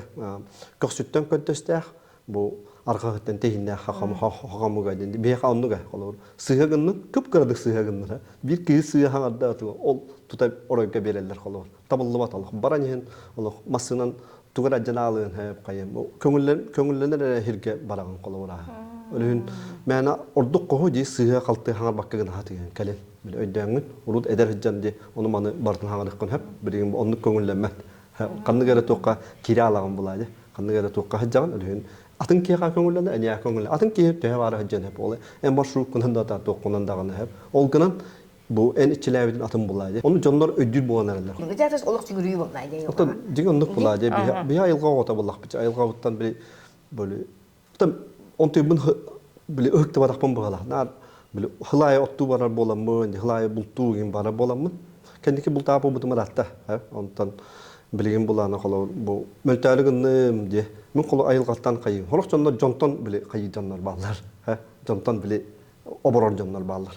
көхсүттэн көнтөстөөх, бу арҕаһыттан тэһиннээх хахамуга диэн. Биһиэхэ оннуга холобур сыһа гыннын, кып-кырадык сыһа гыннар. Биир киһи сыһа хаҥарда ол тута оройго биэрэллэр холобур. Табыллыбат олох. Баран иһин олох массыынан тугу эрэ дьанаалыын хэп хайым көҥүллэнэр эрэ сиргэ бараҕын холобура Өлүһүн мээнэ ордук хоһу дии сыыһа халты хаҥарбакка гына хатыгын кэлин били өйдөөҥҥүн урут эдэр сылдьан дии ону маны барытын хаҥарыаххын хөп билигин оннук көҥүллэммэт ханнык эрэ туохха киирэ алаҕын булаа дии ханнык эрэ туохха сылдьаҕын өлүһүн атын киһиэхэ көҥүллэнэ эниэхэ көҥүллэнэ атын киһи төһө баара сылдьан хөп ол эн маршруткунан да туоххунан даҕаны хөп ол гынан бу эн иччилээбитин атын булаа дии. Ону дьоннор өйдүүр буолан эрэллэр. Дьэ олох сүгүрүйүү буоллаа дии. Оттон дьиҥ оннук булаа дии. Биһи айылҕа оҕото буоллахпыт. Айылҕабыттан били били оттон онтуйбун били ыһыктыбатахпын быһалаах. Наар били хылаайы оттуу барар буоламмын, хылаайы бултуу гин барар буоламмын. Кэнники бултаа буолбутум ыраатта. Онтон билигин булаана холобур бу мөлтөөлү гынным дии. Мин холу айылҕаттан хайыым. Хорох дьоннор дьонтон били хайыы дьоннор бааллар. Дьонтон били. оборор дьоннор бааллар.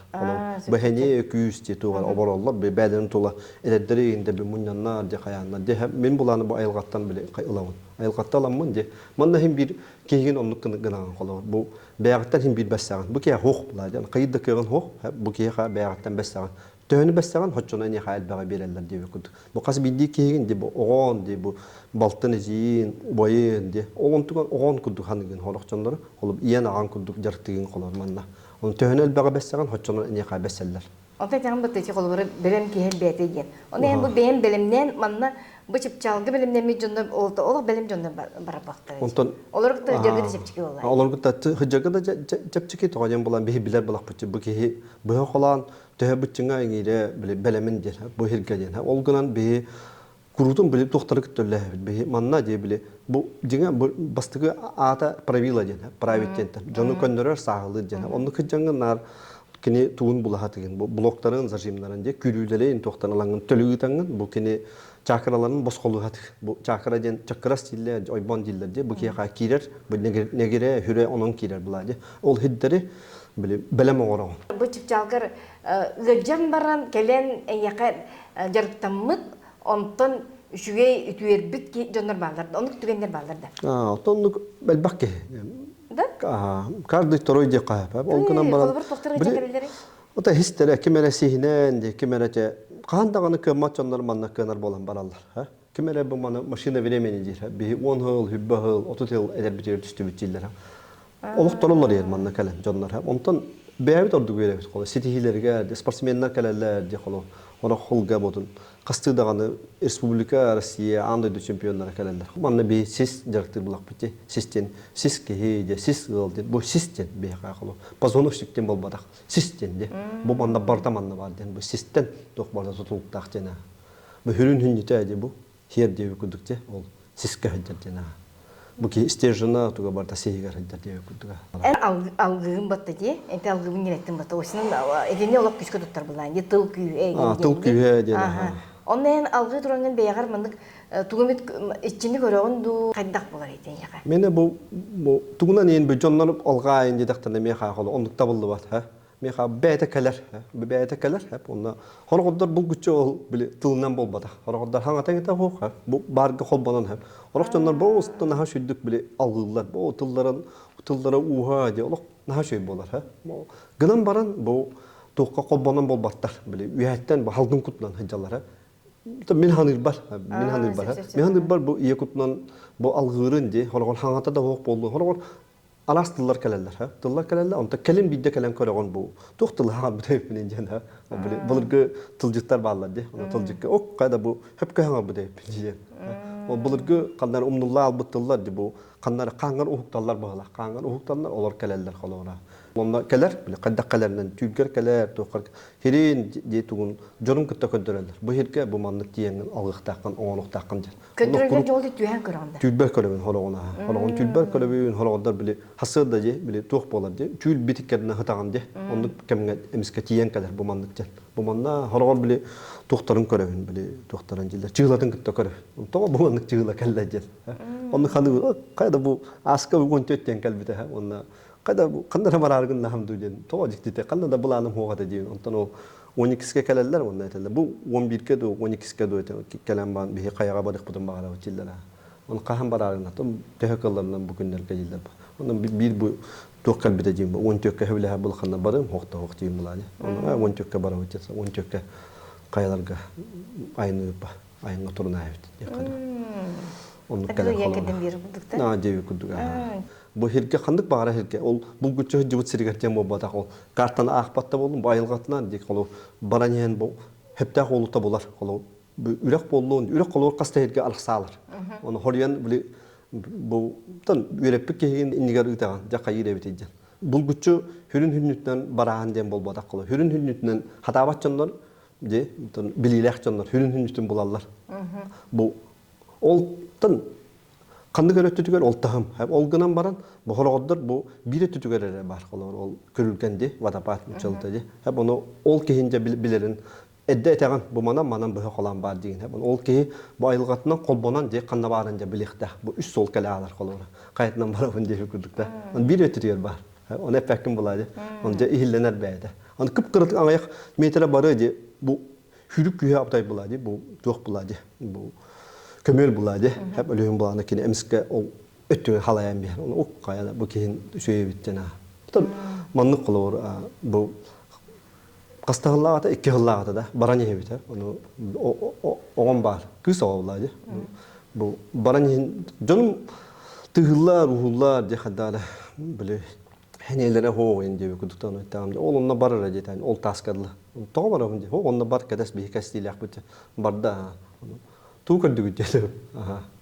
Бу хэни күүс дии тугар обороллор би бэден тула эдэрдэри инде би мунньаннар ди хаяннар ди мин буланы бу айылгаттан биле ылабын. Айылгатта аламмын ди. Манна хим бир киһигин оннук гынаҕын холобур. Бу бэйэҕиттэн хим бир бэссэҕин. Бу киһи хоох була диэн хайы да кыаҕын хоох бу киһиэхэ бэйэҕиттэн бэссэҕин. Төһөнү бэссэҕин хоччону эниэхэ элбэҕи биэрэллэр диэбит курдук. Бу хас биирдии киһигин ди бу оҕоон ди бу балтын эдьиийин убайын ди оҕонтуган оҕоон курдук ханыгын хорох дьоннору холоб ийэн аҕаҥ курдук дьарыктыгын холор манна. Оны төһөнү элбэҕи бэссэҕин хоччону эниэхэ бэссэллэр. Онтон этэҕин быттычы холобура бэлэм киһи элбээтэ диэн. Оны эн бу бэйэм бэлэмнээн манна бу чыпчаалга бэлэмнэммит дьоннор олох бэлэм дьоннор барабахтар. Онтон Олор кытта хыдьарга да чэпчэки буолла. Олор кытта хыдьарга да чэпчэки тоҕо диэн булан биһи билэр булахпыт бу киһи быһа холоон төһө быччыҥа иҥиирэ били бэлэмин диэн бу иһиргэ диэн ол гынан биһи куруутун били туохтары кытта үллэһэбит биһи манна дии били бу дьиҥэ бу бастакы аата правила диэн правит диэнтэн дьону көннөрөр сааһылыыр диэн оннук сылдьаҥҥын наар кини тугун булаһатыгын бу блоктарын зажимнарын дии күлүүлэрин туохтан ылаҥҥын төлүгүтаҥҥын бу кини чакраларын босхолуһатык бу чакра диэн чакрас дииллэр ойбон дииллэр дии бу киһиэхэ киирэр бу нэгирэ хүрэ онон киирэр булаа дии ол хиддэри били бэлэм оҥороҕун. Бу чыпчаалгар ыалдьан баран кэлэн эйиэхэ дьарыктаммыт, онтон үчүгэй үтүөрбүт дьоннор бааллар да, оннук түгэннэр бааллар да. Оттон оннук элбэх киһи. Да? Каждый второй диэххэ хаһап. Ол гынан баран Холобур тохтор кэлэллэри. Ота хистере ким эрэ сиһинэн де ким эрэ те хаан даҕаны кыаммат дьоннор манна кыанар буолан бараллар. Ким эрэ бу маны машина времени диир. Биһи 10 сыл, хүббэ сыл, 30 сыл эдэрбитигэр түстүбүт дииллэр. Олохтороллор иһэр манна кэлэн дьоннор. Онтон бэйэбит ордук үөрэбит холо ситиһиилэргэ спортсменнар кэлэллэр дии холо орох холга ботун хастыы даҕаны республика Россия аан дойду чемпионнара кэлэллэр. Манна би сис дьарыктыыр булахпыт дии. Систен сис киһи дии сис ыал дии бу систен биһиэхэ холо позвоночник диэн буолбатах систен дии. Бу манна барда манна бар диэн бу систен туох барда тутулуктаах диэн. Бу хүрүн хүннүтэ дии бу хиэр диэби курдук те ол сискэ сылдьар диэн аа бу киһи стержена туга барда сиһигэр сылдьар диэби курдуга Эн алгыгын батта дии энте алгыбын нереттин батта осинан этини олох күскө туттар булаан ди тыл күүһэ тыл күүһэ диэн онно эн алгыы тураҥҥын бэйэҕэр маннык тугумит иччини көрөҕүн дуу хайдах болар этин яха Мене бу бу тугунан иин бу дьоннор алгаайын диэтэхтэринэ миэхэ холо оннук табыллыбат ха Миэхэ бэйэтэ кэлэр, бэйэтэ кэлэр, онно хороҕордор булгуччу ол били тылынан буолбатах. Хороҕордор хаҥата иҥэтэ суох, бу баарга холбонон һэп. Орох дьоннор бу устун наһаа сүрдүк били алгыыллар, бу тылларын тыллара ууһа диye олох наһаа үчүгэй буолар. Гынан баран бу туохха холбонон буолбаттар. Били үөһэттэн бу халгын кутунан сылдьаллар. Мин ханыырбар, мин ханыырбар, мин ханыырбар бу ийэ кутунан бу алгыырын дии, хороҕор хаҥата да суох буоллун, хороҕор араас тыллар кэлэллэр ха тыллар кэлэллэр онто кэлин биирдэ кэлэн көрөҕүн бу туох тылы хаҥарбыт эбиппин диэн ха былыргы тылдьыттар бааллар дии ону тылдьыкка ок хайда бу хөпкө хаҥарбыт эбиппин диэн ол былыргы ханнар умнулла албыт тыллар ди бу ханнар хааңар уһукталлар баһылах хааңар уһукталлар олор кэлэллэр холобура онно кэлэр били хайдах кэлэринэн түүргэр кэлэр туоххар хирин дии тугун дьонун кытта көрдөрөллөр бу хиргэ бу маннык тиийэҥҥин алгыахтааххын оҥоруохтааххын диэн Көрдөрөллөр дьолу түһэн көрөҕүн да. Түүлбэр көрөбүн хороҕун аха. Хороҕун түүлбэр көрөбүн, хороҕордор били хасыарда дии, били туох буолар дии, түүл битиккэринэ хытаҕын дии. Оннук кэмҥэ эмискэ тиийэн кэлэр бу маннык диэн. Бу манна хороҕор били туохтарын көрөбүн, били туохтарын дииллэр, чыылатын кытта көрөбүн. Тоҕо бу маннык чыыла кэллэ диэн. Оннук ханы хайда бу ааска уон төрт диэн кэлбитэ уонна хайда бу ханна да барааргын наһам дуу диэн тоҕо дьиктитэ ханна да былааным суох этэ диэн онтон ол 12-ке кэлэллэр уонна этэллэр бу 11-ке дуу 12-ке дуу кэлэн баран биһи хайаҕа барыахпытын баҕарабыт дииллэр Оны хаһан бараарына төһө кылларынан бу күннэргэ дииллэр Онон биир бу туох кэлбитэ диим 14-кэ сөбүлэһэ булханна барым хохтоох диим булаани. Оны 14-кэ барабыт диэн 14-кэ хайаларга айныырба айыҥҥа турунаайбыт диэххэ Оннук кэлэн холобура. Диэби курдук. Бу сиргэ ханнык баҕара сиргэ ол булгуччу сылдьыбыт сиригэр диэн буолбатах ол картаны аахпат да буоллун бу айылҕатынан дии холу баран иһэн бу сөптөөх уолута булар холу үрэх буоллун үрэх холугар хас да сиргэ арахсаалар ону хоруйан били бу тан үөрэппит киһигин иннигэр ыытаҕын дьэ хайыыр эбитий диэн булгуччу хүрүн хүннүтүнэн барааһын диэн буолбатах холу хүрүн хүннүтүнэн хатаабат дьоннор дии билиилээх дьоннор хүрүн хүннүтүн булаллар бу ол тан Ханнык эрэ өттүтүгэр ол таһым. Ол гынан баран, бу хороҕордор бу биир өттүтүгэр эрэ баар. Холобур, ол көрүлгэн ди, водопад мучалта ди. Хэп ону ол киһин дьэ билэрин эдде этэҕин бу манан манан быһа холоон баар диин. Хэп ол киһи бу айылҕатынан холбонон ди ханна баарын дьэ билиэхтээх. Бу үс суол кэлэ аалар холобура. Хайатынан барабын диэки курдук да. Биир өттүтүгэр баар. Оны эппэккин булаа дии. Оны дьэ иһиллэнэр бэйэтэ. Аны кып-кыратык аҥайах метрэ барыа дии бу сүүрүк күүһэ абытай булаа дии бу туох булаа дии бу көмүөл булаа дии хэп өлүһүн булаана кини эмискэ ол өттүгэр халайан биһэр. Оны ук хайана бу киһин үчүгэйбит диэн аа. Маннык холобур бу хастаһыллаҕата икки сыллааҕыта да баран иһэбит ону оҕом баар кыыс оҕо буолла дии бу баран иһин дьонум тыһыллар уһуллар дии хаддаара били хэнээлэрэ хоҕойун диэби кудуктан ыттаҕым ол онно барара диэтэн ол тааскадла тоҕо барабын дии онно бар кэтэс биһи кэстиилээхпит барда туу көрдүгүт диэтим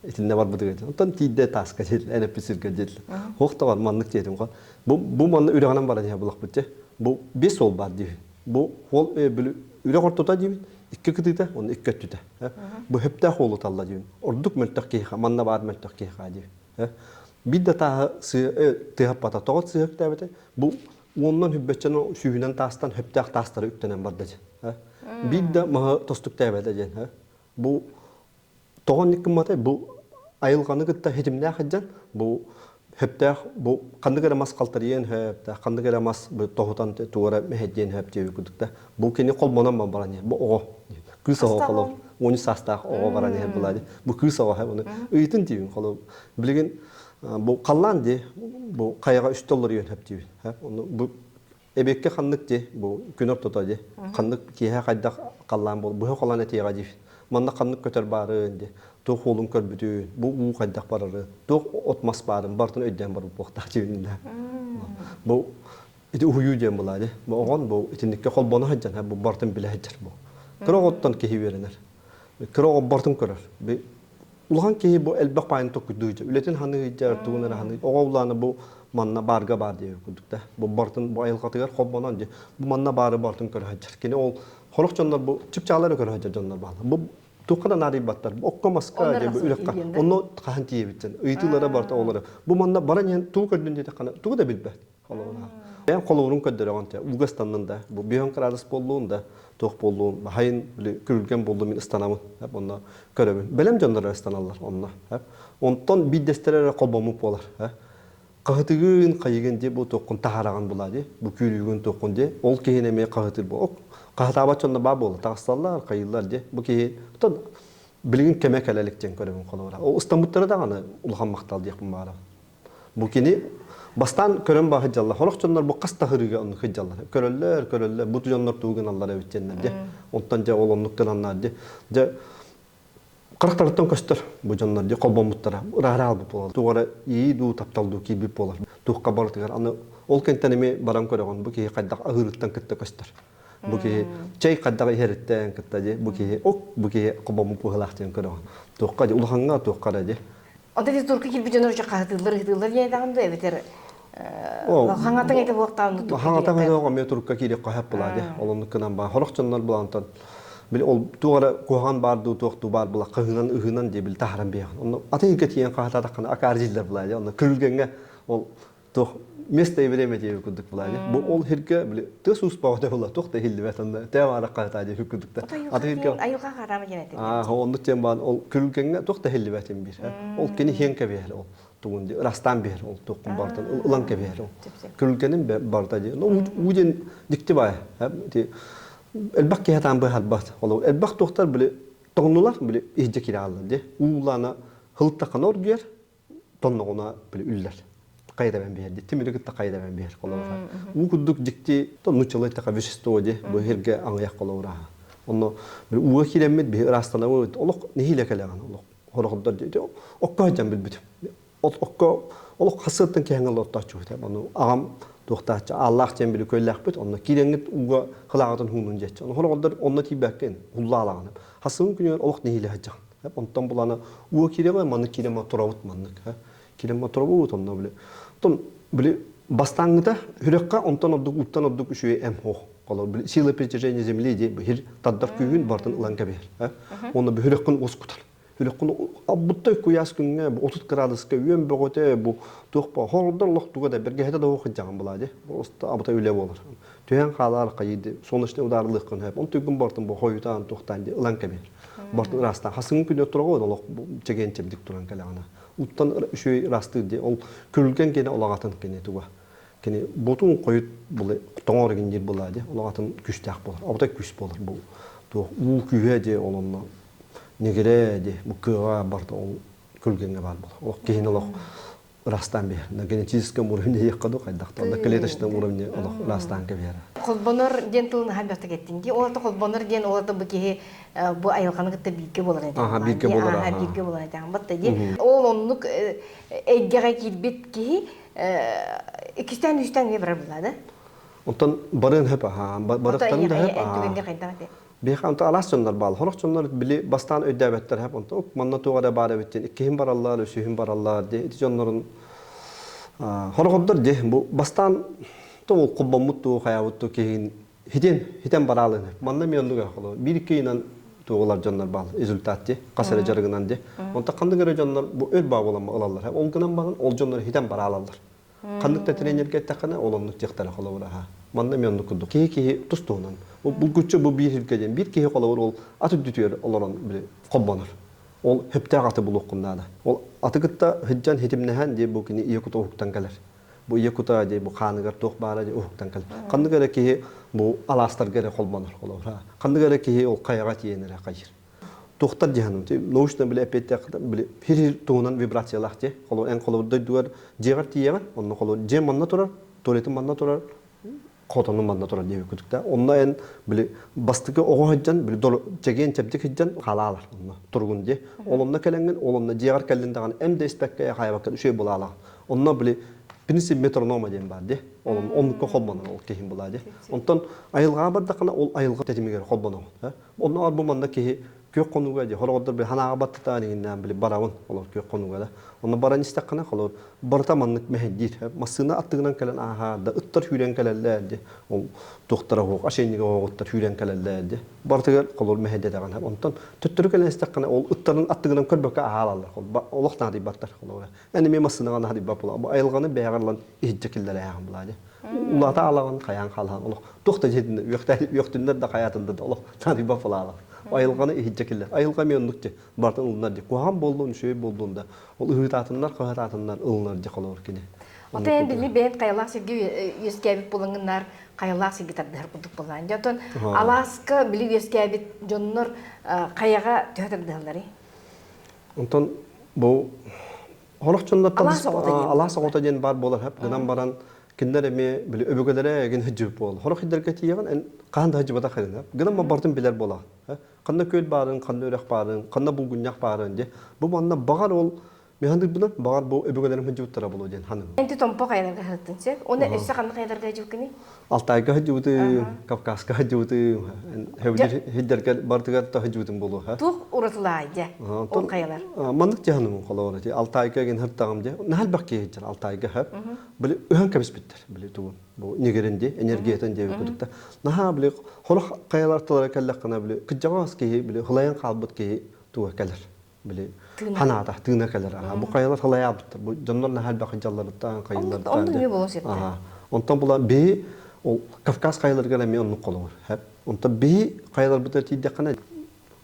итиннэ барбытыгар онтон тиийдэ тааска диэтилэр энэппит сиргэ диэтилэр хоох да бар маннык диэтим бу бу манна үрэҕинэн баран иһэ булахпыт дьэ бу биэс суол баар диибин бу суол үрэх ортото диибин икки кытыыта уонна икки өттүтэ бу хөптөөх уолу талла диибин ордук мөлтөх киһиэхэ манна баар мөлтөх киһиэхэ диибин биир да тааһы тыаһаппата тоҕо сыһыктаабыта бу уоннан хүббэччэн сүүһүнэн таастан хөптөөх таастары үктэнэн барда диэн биир да маһы тостуктаабата диэн бу тоҕо оннук гымматай бу айылҕаны кытта ситимнээх сылдьан бу сөптөөх бу ханнык эрэ мас халтарыйыан сөп ханнык эрэ мас бу тоһутан тугу эрэ мэһэйдиэн сөп диэбит курдук да бу кини холбонон баран иһэр бу оҕо кыыс оҕо холобур 13 саастаах оҕо баран иһэр буолаа дии бу кыыс оҕо ону ыйытын диибин холобур билигин бу халлаан дии бу хайаҕа үстэ олоруйуон сөп диибин ону бу Эбиэккэ ханнык дии, бу күн ортото дии, ханнык киэһэ хайдах халлаан буол, быһа холоон этиэҕэ дии. Манна ханнык көтөр баарын дии, туох уолун көрбүтүн, бу уу хайдах барарын, туох от-мас баарын барытын өйдөөн барбыт буолуохтаах дьиэбиннэ. Бу ити уһуйуу диэн булаа дии. Бу оҕон бу итинниккэ холбоно сылдьан, бу барытын билэ сылдьар бу. Кыра оҕоттон киһи үөрэнэр. Кыра оҕо барытын көрөр. Улахан киһи бу элбэх паайын токуйдуу сылдьар. Үлэтин ханыы сылдьар, тугун эрэ ханыы. Оҕо улаана бу манна баарга баар диэбит курдук да. Бу барытын бу айылҕатыгар холбонон дии. Бу манна баары барытын көрө сылдьар. Кини ол хорох дьоннор бу чыпчаалары көрө сылдьар дьоннор бааллар. Бу туохха да наадыйбаттар. Бу окко маска диэн бу үрэххэ. Онно хаһан тиийэбит Ыйытыылара барыта олорор. Бу манна баран иһэн тугу көрдүн диэтэххинэ тугу да билбэт. Холобура. Бэйэм холобурун көрдөрөҕүн те ууга ыстаннын да, бу биһөн кыраадыс буоллун да, туох буоллун, баһайын били күрүлгэн буоллун мин ыстанабын, онно көрөбүн. Бэлэм дьоннор эрэ ыстаналлар онно. Онтон биирдэстэрэ эрэ холбоммут буолар. Хаһытыгын, хайыгын дии бу туоххун таһаараҕын булаа дии, бу күүрүүгүн туоххун дии, ол киһини эмиэ хаһытыр буол. Хаһытаабат дьонно баа буола, таҕысталлар, хайыыллар дии. Бу киһи билигин кэмэ кэлэ илик диэн көрөбүн холобура. Ол ыстаммыттара даҕаны улахан махтал диэхпин баҕарабын. Бу кини бастаан көрөн баа сылдьаллар. Сорох дьоннор бу хас да сырыыга оннук сылдьаллар. Көрөллөр, көрөллөр, бу дьоннор тугу гыналлар эбит диэннэр дьэ. Онтон дьэ ол оннук гынаннар дьэ. Дьэ харахтарыттан көстөр бу дьоннор дьэ холбоммуттара ыраараал буолар. Туох эрэ ии дуу, таптал дуу киирбит буолар. Туохха барытыгар аны ол кэнтэн эмиэ баран көрөҕүн бу киһи хайдах аһыырыттан кытта көстөр. Бу киһи чэй хайдах иһэриттэн кытта дьэ бу киһи ок бу киһи холбоммут быһыылаах диэн көрөҕүн. Туохха дьэ улахаҥҥа туохха эрэ дьэ. Онто ити турка киирбит дьоннор уже хаһытыыллар ыһытыыллар диэн да эбэтэр хаҥатаҥ этэ буохтаан хаҥатаҥ этэ эмиэ турукка киириэх хаһап булаа дии ол оннук гынан баа хорох дьоннор булаантан били ол туох эрэ куһаҕан баар дуу туох дуу баар була хаһыынан ыһыынан дии били таһаран биэҕин онно атын иһиккэ тиийэн хаһатаатаххына акаар дьиллэр булаа дии онно күрүлгэҥҥэ ол туох место и время диэби курдук булаа дии бу ол хиргэ били тыас уус баҕата була туох да иһиллибэт онно тээ баарах хаһатаа диэби курдук да атын хиргэ айылҕа хараама диэн этим аа оннук диэн баан ол күрүлгэҥҥэ туох да иһиллибэтин биир ол кини хиэн кэбиһэр ол тугун дии ырастаан биһэр ол туоххун барытын ылан кэбиһэр ол күрүлгэнин барыта дии уу диэн дьикти баай элбэх киһи атаан быһарбат ол элбэх туохтар били тоҥнулар били иһдьэ киирэ хааллар дии уулаана хылтахана оргуйар тонноҕуна били үллэр хайдабан биһэр дии тимири кытта хайдабан биһэр холобура уу курдук дьикти нуччалыы эттэххэ вещество дии бу иһиргэ аҥыйах холобура онно ууга киирэммит биһи ыраастанабыт олох нэһиилэ кэлэҕин олох хороҕордор дии окко сылдьан билбитим окко олох хасыаттан киһэҥҥэ олортооччубут ону аҕам туохтааччы ааллаах диэн били күөллээхпит онно киирэҥҥит ууга хылааҕытын хуунун диэччи ону хороҕордор онно тиийбэккин хуллаалаҕын хасыгын күнүгэр олох нэһиилэ сылдьаҕын Онтон булана уо киирэҕэ маннык киирэн турабыт маннык киирэн турабыт онно били онтон били бастааҥҥыта үрөххэ онтон ордук ууттан ордук үчүгэй эм хоох холор били сила притяжения земли дии бихир тардар күүһүн бартын ылан кэбиһэр уонна бүһүрөххүн уоскутар үрөххүн аббуттай куйаас күҥҥэ бу 30 градуска үөн бөҕөтө бу туох ба хордор олох туга да бэргэһэтэ да хыдьаҕан булаа дии просто абыта үлэ буолар түһэн хаалаар хайыды солнечный удаарлыаххын хөп он түгүн бартын бу хойутаан туохтаан дии ылан кэбиһэр Бартын ыраастаан хасыҥын күнү тураҕын олох чэгиэн чэбдик туран кэлэҕинэ. Уттан үчүгэй ыраастыыр дии. Ол күрүлгэн киэнэ олоҕатын кини туга. Кини ботун хойут булы тоҥор гиндир була ди олох атын күүстээх буолар. Обута күүс буолар бу туох уу күүһэ ди ол онно нигире ди бу кыаҕа барда ол күлгэҥҥэ баар буолар. Олох киһини олох ырастаан биһэр. На генетическом уровне диэххэ дуу хайдах да клеточном уровне олох ырастаан кэбиһэр. Холбонор диэн тылын аһа бөхтө кеттин ди. Ол холбонор диэн ол бу киһи бу айылҕаны кытта бииргэ буолар этэ. Аха бииргэ буолар. Аха бииргэ буолар этэ. Батта ди. Ол оннук эйгэҕэ киирбит киһи иккистээн үстээн эмиэ барар буолла да. Онтон барыан хөп аха барыттарын да хөп аха. Биһиэхэ онто алаас дьоннор баал. Хорох дьоннор били бастаан өйдөөбөттөр хэп онто манна туох эрэ баар эбит диэн иккиһин бараллар, үсүһүн бараллар ди ити дьоннорун хорохордор ди бу бастаан то холбоммут туу хайаабыт туу киһин хитен хитен бараалын манна мен оннуга холо биир икки ыйынан туолар дьоннор баал результат ди хас эрэ дьарыгынан ди онто ханнык эрэ дьоннор бу өр баа буолан ылаллар ол гынан баран ол дьоннор хитен бараалаллар Ханнык да тренергэ эттэххинэ, ол оннук диэхтэрэ холобур аһа. Манна эмиэ оннук курдук. Киһи киһи тус туһунан. Булгуччу бу биир сиргэ диэн биир киһи холобур ол ат үрдүтүгэр олорон били холбонор. Ол сөптөөх аты булуоххун наада. Ол аты кытта сылдьан хитимнэһэн дии бу кини ийэ кута уһуктан кэлэр. Бу ийэ кута дии бу хааныгар туох баара дии уһуктан кэлэр. Ханнык эрэ киһи бу алаастарга эрэ холбонор холобур. Ханнык эрэ киһи ол хайаҕа тиийэн эрэ хайыр. Туохтар дьаһаным научно били эппиэттээх били хир туһунан вибрациялаах дии холобур эн холобур дойдугар дьиэҕэр тиийэҕин онно холобур дьиэ манна турар туалетым манна турар хотонум манна турар диэбит курдук да онно эн били бастакы оҕо сылдьан били чэгиэн чэбдик сылдьан хаалаалар онно туругун дии ол онно кэлэҥҥин ол онно дьиэҕэр кэллин даҕаны эм да испэккэ хаайбакка үчүгэй булаалаҕын онно били принцип метронома диэн баар дии ол оннукка холбонор ол киһин булаа дии онтон айылҕаҕа бардаххына ол айылҕа тэтимигэр холбоноҕун Оннооҕор бу манна киһи күөх хонууга дии хороҕордор били ханаҕа баттатаан иҥиннээн били барабын олор күөх хонууга да. Онно баран истэххинэ холор барыта маннык мэһэйдиир. Массыына аттыгынан кэлэн ааһаар да ыттар сүүрэн кэлэллэр ди. Ол туохтара оһох ошейнига оһоҕуттар сүүрэн кэлэллэр ди. Барытыгар холор мэһэйдэтэҕин. Онтон төттөрү кэлэн истэххинэ ол ыттарын аттыгынан көрбөккө ааһаалаллар. Олох наадыйбаттар холобура. Эн эмиэ массыынаҕа наадыйбат була. Бу айылҕаны бэйэҕэр ылан иһирдьэ киллэрээҕин булаа дии. Улаата алаҕын хайаан хаалаһан олох туох да дьиэтинэ үөхтүннэр да хайаатында да олох наадыйбат буолаалар. Айылҕаны иһирдьэ киллэр. Айылҕа эмиэ оннук дии. Барытын ылынар дии. Куһаҕан буоллун, үчүгэй буоллун да ол ыһыытаатыннар, хаһыатаатыннар ылынар дии холобур кини. Оттон эн били бэйэм хайалаах сиргэ үөскээбит буолаҥҥыннаар хайалаах сиргэ тардыһар курдук буоллаан. Дьэ оттон алааска били үөскээбит дьоннор хайаҕа төһө тардыһалларый? Онтон бу Хорох дьоннортон алаас оҕото диэн баар буолар хөп гынан баран кинилэр эмиэ били өбүгэлэрэ эгин сылдьыбыт буолар. Хорох идэргэ тиийэҕин эн хаһан да сылдьыбатах хирин гынан барытын билэр буолаҕын. Ханна күөл баарын, ханна үрэх баарын, ханна булгунньах баарын диэ. Бу манна баҕар ол механизмынан баҕар бу өбүгэлэрим сылдьыбыттара буолуо диэн ханым. Энти томпо хайаларга сырыттын сөп. Оны өссө ханна хайаларга сылдьыбыккыный? Алтайга сылдьыбытым, Кавказка сылдьыбытым, Хэвдирдэргэ бардыгар да сылдьыбытым буолуо. Туох уратылаай дьэ ол хайалар? Маннык дьаһаным холобура ти Алтайга ген хыртаҕым дьэ наһаа элбэх киһи сылдьар Алтайга хөп. Били өһөн кэбиспиттэр били тугун бу нигерин ди энергиятын диэбит курдук да наһаа били хорох хайалар тылара кэллэххинэ били кыдьаҕас киһи били хылайан хаалбыт киһи туга кэлэр били ханаата тыына кэлэр аха бу хайалар халайаабыттар бу дьоннор наһаа элбэх дьалларыттан хайылларыттан аха онтон була биһи ол Кавказ хайаларыгар эмиэ оннук холобур онтон биһи хайаларбытыгар тиийдэххинэ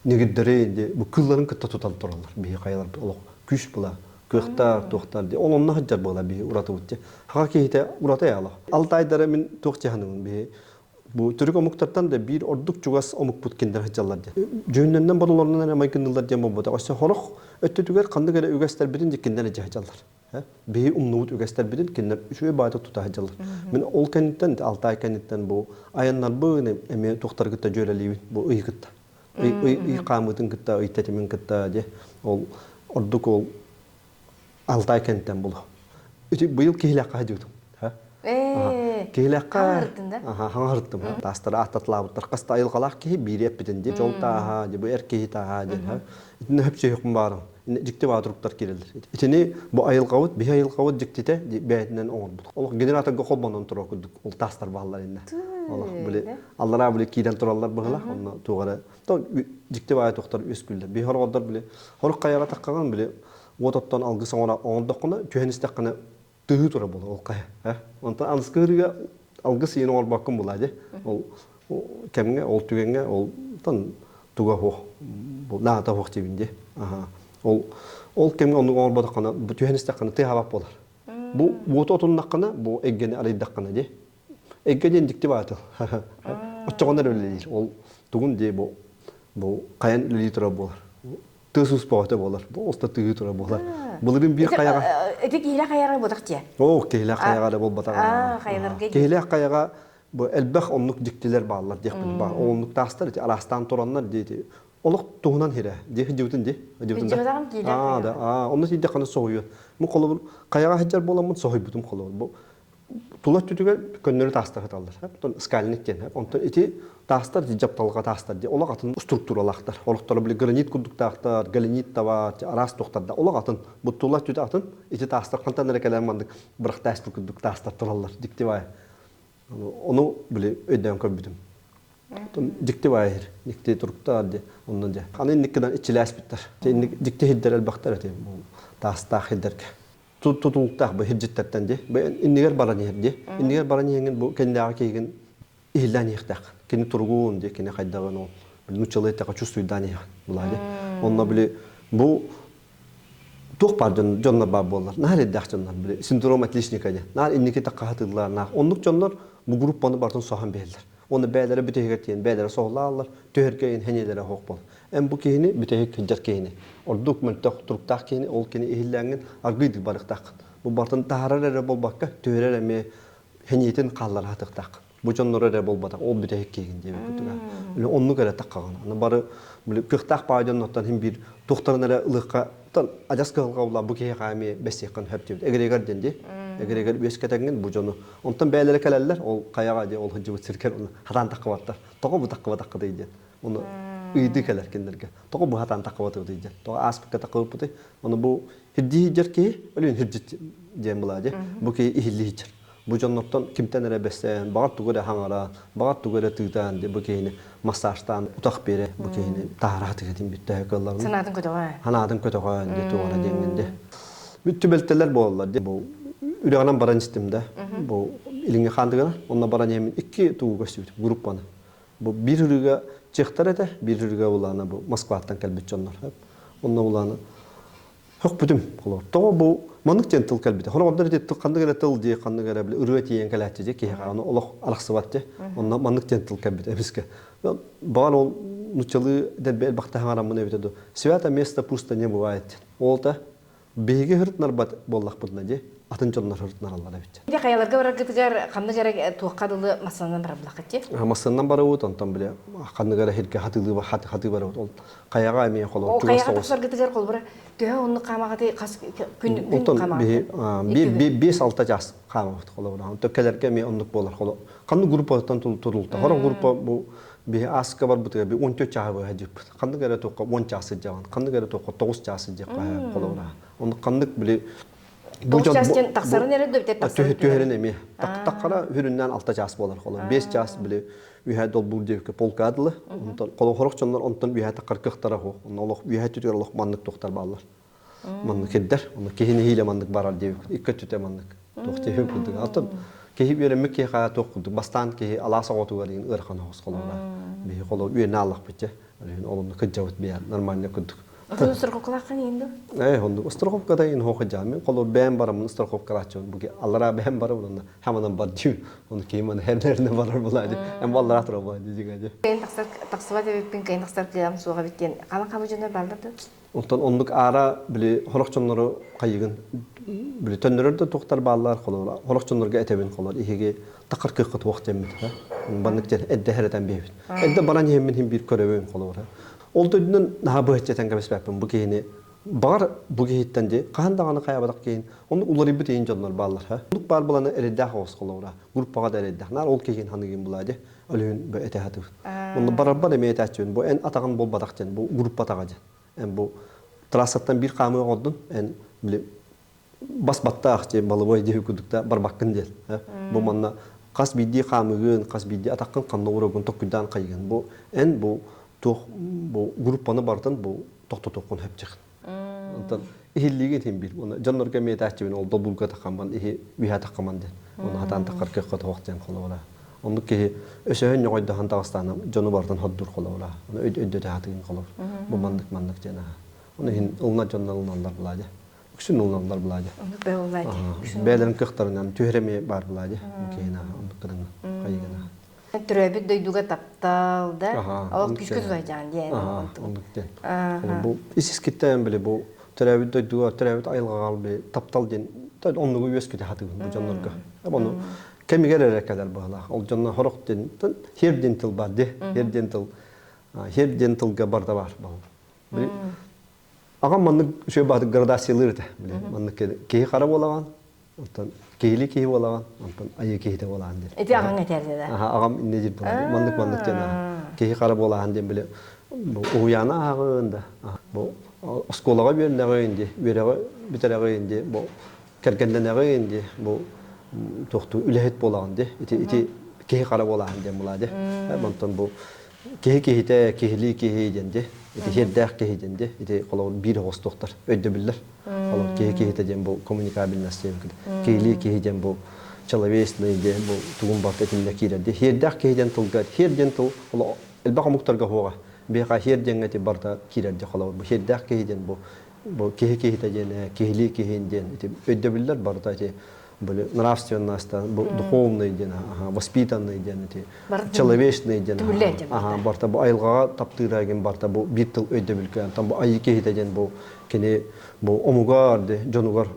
нигирдэри бу кыылларын кытта тутан тураллар биһи хайаларбыт олох күүс була кыахтар туохтар ди ол онно сылдьар буола биһи уратыбыт ти хака киһитэ урата яла алтайдары мин туох дьаһаныбын биһи Бу түрүк омуктартан да биир ордук чугас омукпут кинилэр сылдьаллар диэн. Дьүһүннэринэн бодолорунан эрэ майгынныыллар диэн буолбатах. Өссө сорох өттүтүгэр ханнык эрэ үгэстэрбитин дьэ кинилэр илдьэ сылдьаллар. Биһи умнубут үгэстэрбитин кинилэр үчүгэй баайдык тута сылдьаллар. Мин ол кэнниттэн, Алтай кэнниттэн бу айаннарбын эмиэ туохтары кытта дьүөрэлиибин бу ый кытта. Ый, ый, ый хаамыытын кытта, ый тэтимин кытта дьэ ол ордук ол Алтай кэнниттэн булу. Ити быйыл Киһилээххэ сылдьыбытым. Киһилээххэ хаҥаһырыттым. Таастары ааттатылаабыттар. Хас да айылҕалаах киһи биири эппитин дии. Дьол тааһа, дии, бу эр киһи тааһа диэн. Итиннэ хөпсөйүөхпүн баарым. Дьикти баатыруктар киирэллэр. Итини бу айылҕабыт, биһи айылҕабыт дьиктитэ бэйэтинэн оҥорбут. Олох генераторга холбонон турар курдук ол таастар бааллар иннэ. Олох били аллараа били киирэн тураллар быһыла. Онно туох эрэ дьикти баайы туохтар үөскүүллэр. Биһи хороҕордор били хорук хайаҕа таххаҕын били уот оттон алгыс оҥоро оҥордоххуна түһэн истэххинэ тыһыы тура буолар ол хайа. Онтон алгыска алгыс иин оҥорбоккун булаа дии. Ол кэмҥэ, ол түгэҥҥэ ол тон туга суох наата суох диибин дии. Ол ол кэмҥэ оннук оҥорботоххуна түһэн истэххинэ тыаһаабат буолар. Бу уоту отуннаххына, бу эйгэни арыйдаххына дии. Эйгэ диэн дьикти баатыл. Оччоҕуна эрэ үлэлиир. Ол тугун дии бу бу хайан үлэлии турар буолар. Тыас уус бөҕөтө буолар. Бу оста тыһыы турар буолар. Былырыын биир хайаҕа Ити киһилээх хайаҕа буолбатах дии. Оо, киһилээх хайаҕа эрэ буолбатах. Аа, хайаларга Киһилээх хайаҕа бу элбэх оннук дьиктилэр бааллар диэхпин баар. Ол оннук таастар ити араастаан тураннар дии олох туһунан хирэ дии дьыбытын дии дьыбытын да аа да аа онно тиийдэххинэ соһуйуон бу холобур хайаҕа сылдьар буоламмын соһуйбутум холобур бу тула өттүтүгэр көннөрү таастар сыталлар онтон скальник диэн онтон ити таастар дьапталҕа таастар дии олох атын структуралаахтар олохторо били гранит курдуктаахтар галенит да баар араас туохтар да олох атын бу тула өттүтэ атын ити таастар хантан эрэ кэлэн маннык бырахтааспыт курдук таастар тураллар дьикти баай Ону били өйдөөн көрбүтүм. Дьикти баайыр, дьикти туруктаар дии, онно дии. Аны инниккинэн иччилээспиттэр. Инник дьикти хирдэр элбэхтэр эти таастаах хирдэргэ. Тутулуктаах бу хирдьиттэртэн дии. Бу иннигэр баран иһэр дии. Иннигэр баран иһэҥин бу кэннээҕи киһигин иһиллээн иһиэхтээх. Кини туругун дии, кини хайдаҕын ол нууччалыы эттэххэ чувствуйдаан иһэҕин булаа дии. Онно били бу туох баар дьон, дьоннор баар буоллар наһаа эрэйдээх дьоннор били синдром отличника диэн наар инники таккаһатыыллар наах оннук дьоннор бу группаны барытын соһон биһэллэр уонна бэйэлэрэ бүтэһигэр тиийэн бэйэлэрэ соһулааллар түһэргэ иһин сэниэлэрэ суох буол эн бу киһини бүтэһик сылдьар киһини ордук мөлтөх туруктаах киһини ол кини иһиллээҥҥин аргыйдык барыахтааххын бу барытын таһаарар эрэ буолбакка түһэрэр эмиэ сэниэтин хааллара сатыахтааххын бу дьоннор эрэ буолбатах ол бүтэһик киһигин диэбит курдуга оннук эрэ таххаҕына аны бары кыахтаах баай дьоннортон иһин биир туохтарын эрэ ылыахха адьас кыһалҕа була бу киһиэхэ эмиэ бэссиэххин сөп диэбит эгрегор диэн дии эгрегор үөскэтэҥҥин бу дьону онтон бэйэлэрэ кэлэллэр ол хайаҕа дии ол сылдьыбыт сиргэр ону хатаан таххыбаттар тоҕо бу таххыбатаххытый диэн ону ыйытыы кэлэр кинилэргэ тоҕо бу хатаан таххыбатыбытый диэн тоҕо ааспыкка таххыбыппытый ону бу хирдии сылдьар киһи өлүөн хирдьит диэн былаа дии бу киһи иһиллии сылдьар Бу дьоннортон кимтэн эрэ бэстээн, баҕар тугу эрэ хаҥара, баҕар тугу эрэ тыытаан бу киһини массажтаан утах биэрэ бу киһини таһара тыгытын бүттэһэ кылларын. Санаатын көтөҕө. Санаатын көтөҕөөн дии туора диэҥҥин дии. Бүт түбэлтэлэр буолаллар дии. Бу үрэҕинэн баран истим да. Бу илиҥҥи хаандыгына онно баран иһэммин икки тугу көстүбүт группаны. Бу биир ырыга чехтар этэ, биир ырыга улаана бу Москваттан кэлбит дьоннор. Онно улаана Хөхпүтүм холобур. Тоҕо бу маннык диэн тыл кэлбитэ. Хороҕордор ити тыл ханнык эрэ тыл дии, ханнык эрэ били ырыа тиийэн кэлээччи дии киһиэхэ ону олох арахсыбат дии. Онно маннык диэн тыл кэлбитэ эмискэ. Баҕар ол нуччалыы дэлби элбэхтэ хаҥараммын эбитэ дуу. Свято место пусто не бывает диэн. Ол да биһиги һыртынарбат буоллахпытына дии, атын дьоннор һыртынараллар эбит. Ити хайаларга бараргытыгар ханнык эрэ туохха дылы массыынанан барабылаххыт дии? Массыынанан барабыт, онтон били ханнык эрэ сиргэ хатыылыы хатыы барабыт. Ол хайаҕа эмиэ холобур Ол хайаҕа тахсаргытыгар холобура төһө оннук хаамаҕытый хас күн күн Онтон хаамаҕытый? 5-6 чаас хаамабыт холобура. Онтон кэлэргэ эмиэ оннук буолар. Ханнык группаттан турулта. Хорох группа бу биһи ааска барбытыгар би 14 чааһы быһа дьыппыт. Ханнык эрэ туохха 10 чаас сылдьаҕын, ханнык эрэ туохха 9 чаас сылдьыахха холобура. Оннук ханнык били бу дьон чаас тахсарын эрэ да тахсарын түһэрин эмиэ. Таххара хүрүннэн 6 чаас буолар холобура. 5 чаас били үһэ долбуур диэбиккэ полка дылы. Онтон холохорох дьоннор онтон үһэ таххар кыахтара суох. Онно олох үһэ түтүгэр олох маннык туохтар бааллар. Маннык кирдэр. Онно киһини иһиилэ маннык барар диэбиккит. Икки өттүтэ маннык. Туох диэбит курдук. Атын киһи үөрэммит киһиэхэ туох курдук. Бастаан киһи алаас оҕотугар иин ыарахан оҕус холобура. Биһи холо үөнэ аллахпыт дьэ. Олонну кыдьабыт биэ нормально курдук. Отун страховкалааххын иин ду? Ээ, оннук страховкада иин хоох жаамин. Холо бэйэм бараммын страховкалааччыбын. Буги аллара бэйэм барабын онно хаманан бар дии. Оны киим аны хэмнэринэ барар була ди. Эм баллара тура була ди дига ди. Кыайын тахсар тахсыбат эбиппин, кыайын тахсар кыам суох эбит диэн халан хабы дьоннор бааллар да? Онтон оннук аара били хорох дьоннору хайыгын били төннөрөр да туохтар бааллар холор хорох дьоннорго этэбин холор иһиги тахар кыахха туох диэммит баннык диэн эдде хэрэтэн биэбит эдде баран иһэммин хин биир көрөбүн холор Ол дойдунан наһаа быһаччы этэн кэбиспэппин бу киһини баҕар бу киһиттэн дии хаһан даҕаны хайаабатах киһин оннук уларыйбыт иһин дьоннор бааллар ха оннук баар буолан эрэйдээх оҕус холобура группаҕа да эрэйдээх наар ол киһин ханыгын булаа дии өлүһүн бу этэ сатыыбын онно барарбар эмиэ этээччибин бу эн атаҕын буолбатах диэн бу группа атаҕа диэн эн бу трассаттан биир хаамыы оҥордун эн били бас баттаах диэн балыбай диэки курдук да барбаккын диэн бу манна хас биирдии хаамыгын хас биирдии атаххын ханна уураргын токкуйдаан хайыгын бу эн бу туох бу группаны барытын бу тохтотуоххун сөпчэхин онтон иһиллиигин иһин биир уонна дьоннорго эмиэ этээччибин ол долбуурга таххамман иһи үһэ таххаман диэн уонна хатаан таххар кыахха тоһох диэн холобура оннук киһи өсөһөн ньоҕойдоһон таҕыстаана дьону барытын хордуур холобура өйдөтө хатыгын холобур бу маннык маннык диэн аха оны иһин ылына дьоннор ылыналлар була дьэ. Үксүн ылыналлар былаадьа. Оннук бэйэлээти. Бэйэлэрин кыахтарынан түһэр эмиэ баар былаадьа. Киһина оннук гынан хайыгына. Төрөөбүт дойдуга таптал да, ол күүскэ тутайдьаан диэн. Оннук диэн. Бу ис искиттэн били бу төрөөбүт дойдуга, төрөөбүт айылҕаҕа били таптал диэн оннугу үөскүтэ хатыыбын бу дьоннорго. Ону кэмигэр эрэ кэлэр быһалаах. Ол дьонно хорох диэн хер диэн тыл бар ди. Хер диэн тыл хер диэн тылга барда бар. Били Аҕам маннык үчүгэй баҕатык градациялыыр этэ. Маннык киһи хара буолаҕын, онтон киһилии киһи буолаҕын, онтон айыы киһитэ буолаҕын диэн. Ити аҕаҥ этэрдэ да? Аҕам иннэ диир буолар. Маннык маннык диэн киһи хара буолаҕын диэн били бу уһуйаана ааҕын да, бу оскуолаҕа үөрэнэҕин дии, үөрэҕи бүтэрэҕин дии, бу кэргэннэнэҕин дии, бу туохтуу үлэһит буолаҕын дии. Ити ити киһи хара буолаҕын диэн булаа дии. Онтон бу Киһи киһитэ, киһилии киһи диэн дии. Ити сиэрдээх киһи диэн дии. Ити холобур биир оҕус туохтар өйдөбүллэр. Холобур киһи киһитэ диэн бу коммуникабельность диэн киһилии киһи диэн бу человечный диэн бу тугун барыта итиннэ киирэр дии. Сиэрдээх киһи диэн тылга сиэр диэн тыл элбэх омуктарга суоҕа. Биһиэхэ сиэр диэҥҥэ ити барыта киирэр дии холобур бу сиэрдээх киһи диэн бу бу киһи киһитэ диэн киһилии киһи диэн ити өйдөбүллэр барыта ити были нравственность бу духовный диэн воспитанный диэн ити человечный диэн барта бу айылҕаҕа таптыыра диэн барта бу биир тыл өйдөбүлгэ там бу айыы киһитэ диэн бу кини бу омугар дьонугар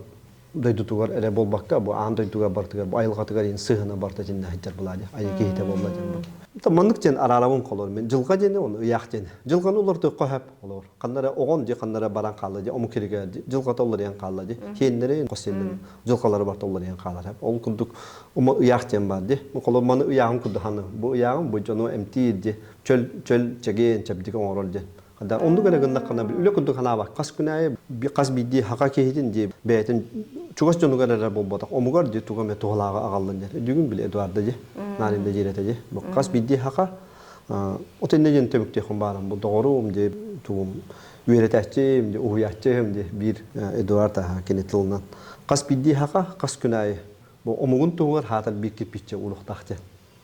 дойдутугар эрэ буолбакка бу аан дойдуга бартыгар бу айылҕатыгар ин сыһына барта дьиннэ сылдьар былаадьа айыы киһитэ буолла диэн бу маннык диэн араарабын холор мен дьылҕа диэни оны ыйаах диэни дьылҕаны олордуохха хөп олор ханна эрэ оҕон дии ханна эрэ баран хаалла дии омук сиригэр дии дьылҕата уларыйан хаалла дии сиэннэрин хос сиэннэрин дьылҕалара барыта уларыйан хаалар ол курдук ума ыйаах диэн баар дии холобур маны ыйааҕым курдук ханы бу ыйааҕым бу дьону эмтиир дии чөл чөл чэгиэн чэбдик оҥорор диэн да оннук эрэ гыннаххына үлэ курдук санаабат хас күн аайы хас биирдии хака киһитин дии бэйэтин чугас дьонугар эрэ буолбатах омугар дии туга эмэ туһалааҕы аҕаллын диэн бүгүн били Эдуарда дии Наринда диир этэ дии хас биирдии хака От иннэ диэн түмүктүөххүн баарым. Бу доҕорум дии, тугум үөрэтээччим дии, уһуйааччым дии биир Эдуард аха кини тылынан. Хас биирдии хака хас күн аайы бу омугун туһугар хаатар биир кирпииччэ уруохтаах диэн.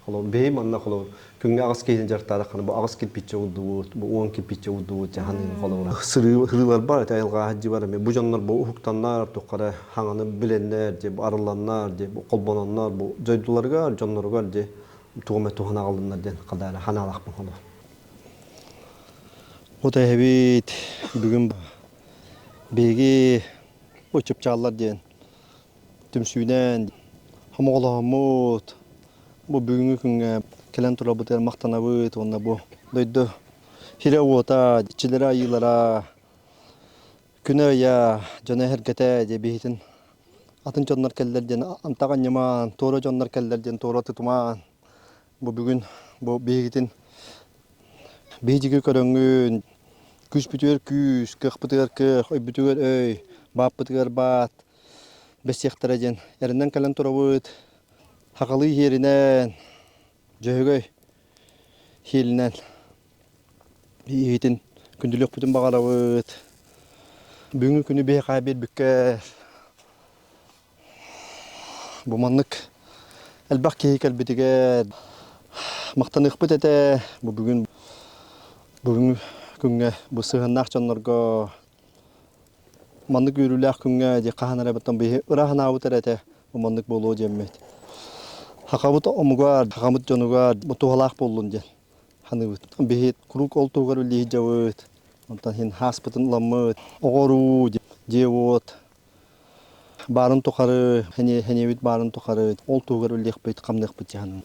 Холобур, биһи манна холобур күҥҥэ аҕыс киһини дьарыктаатаххына бу аҕыс кирпииччэ уурдубут, бу 10 кирпииччэ уурдубут дьаһаныы холобура. Сырыыларбар ити айылҕа сылдьыбар эмиэ бу дьоннор бу уһуктаннар, туохха хаҥаны билэннэр дии, бу арылланнар дии, бу холбононнор бу дойдуларыгар, дьонноругар дии тугу эмэ туһана аҕаллыннар диэн хадаара ханаалаахпын холо. Вот эһэбит бүгүн биһиги бу чыпчааллар диэн түмсүүнэн хомоҕолоһоммут бу бүгүҥҥү күҥҥэ кэлэн турарбытыгар махтанабыт уонна бу дойду сирэ-уота, иччилэрэ айыылара күнэ-ыйа дьоно-сэргэтэ дьэ биһитин атын дьоннор кэллэр диэн антах анньымаан, туора дьоннор кэллэр диэн туора тутумаан бу бүгүн бу биһигитин биһиги көрөҥҥүн күүспүтүгэр күүс, кыахпытыгар кыах, өйбүтүгэр өй, бааппытыгар баат бэссиэхтэрэ диэн эрэнэн кэлэн турабыт. Хахалыы иһиэринэн, Дьөһөгөй иһиэлинэн иһитин күндүлүөхпүтүн баҕарабыт. Бүгүҥҥү күнү биһиэхэ биэрбиккэ бу маннык элбэх киһи кэлбитигэр махтаныахпыт этэ. Бу бүгүн бүгүҥҥү күҥҥэ бу сыһыаннаах дьоннорго маннык үөрүүлээх күҥҥэ дии хаһан эрэ баттан биһи ыра санаабыт эрэ этэ бу маннык буолуо диэммит. Хахабыт омугар, хахамыт дьонугар бу туһалаах буоллун диэн саныыбыт. Биһи куруук ол туһугар үлэлии сылдьабыт. Онтон иһин хааспытын ыламмыт, оҕоруу, дьиэ-уот баарын тухары, сэниэбит баарын тухары ол туһугар үлэлиэхпит, хамныахпыт дьаһанын.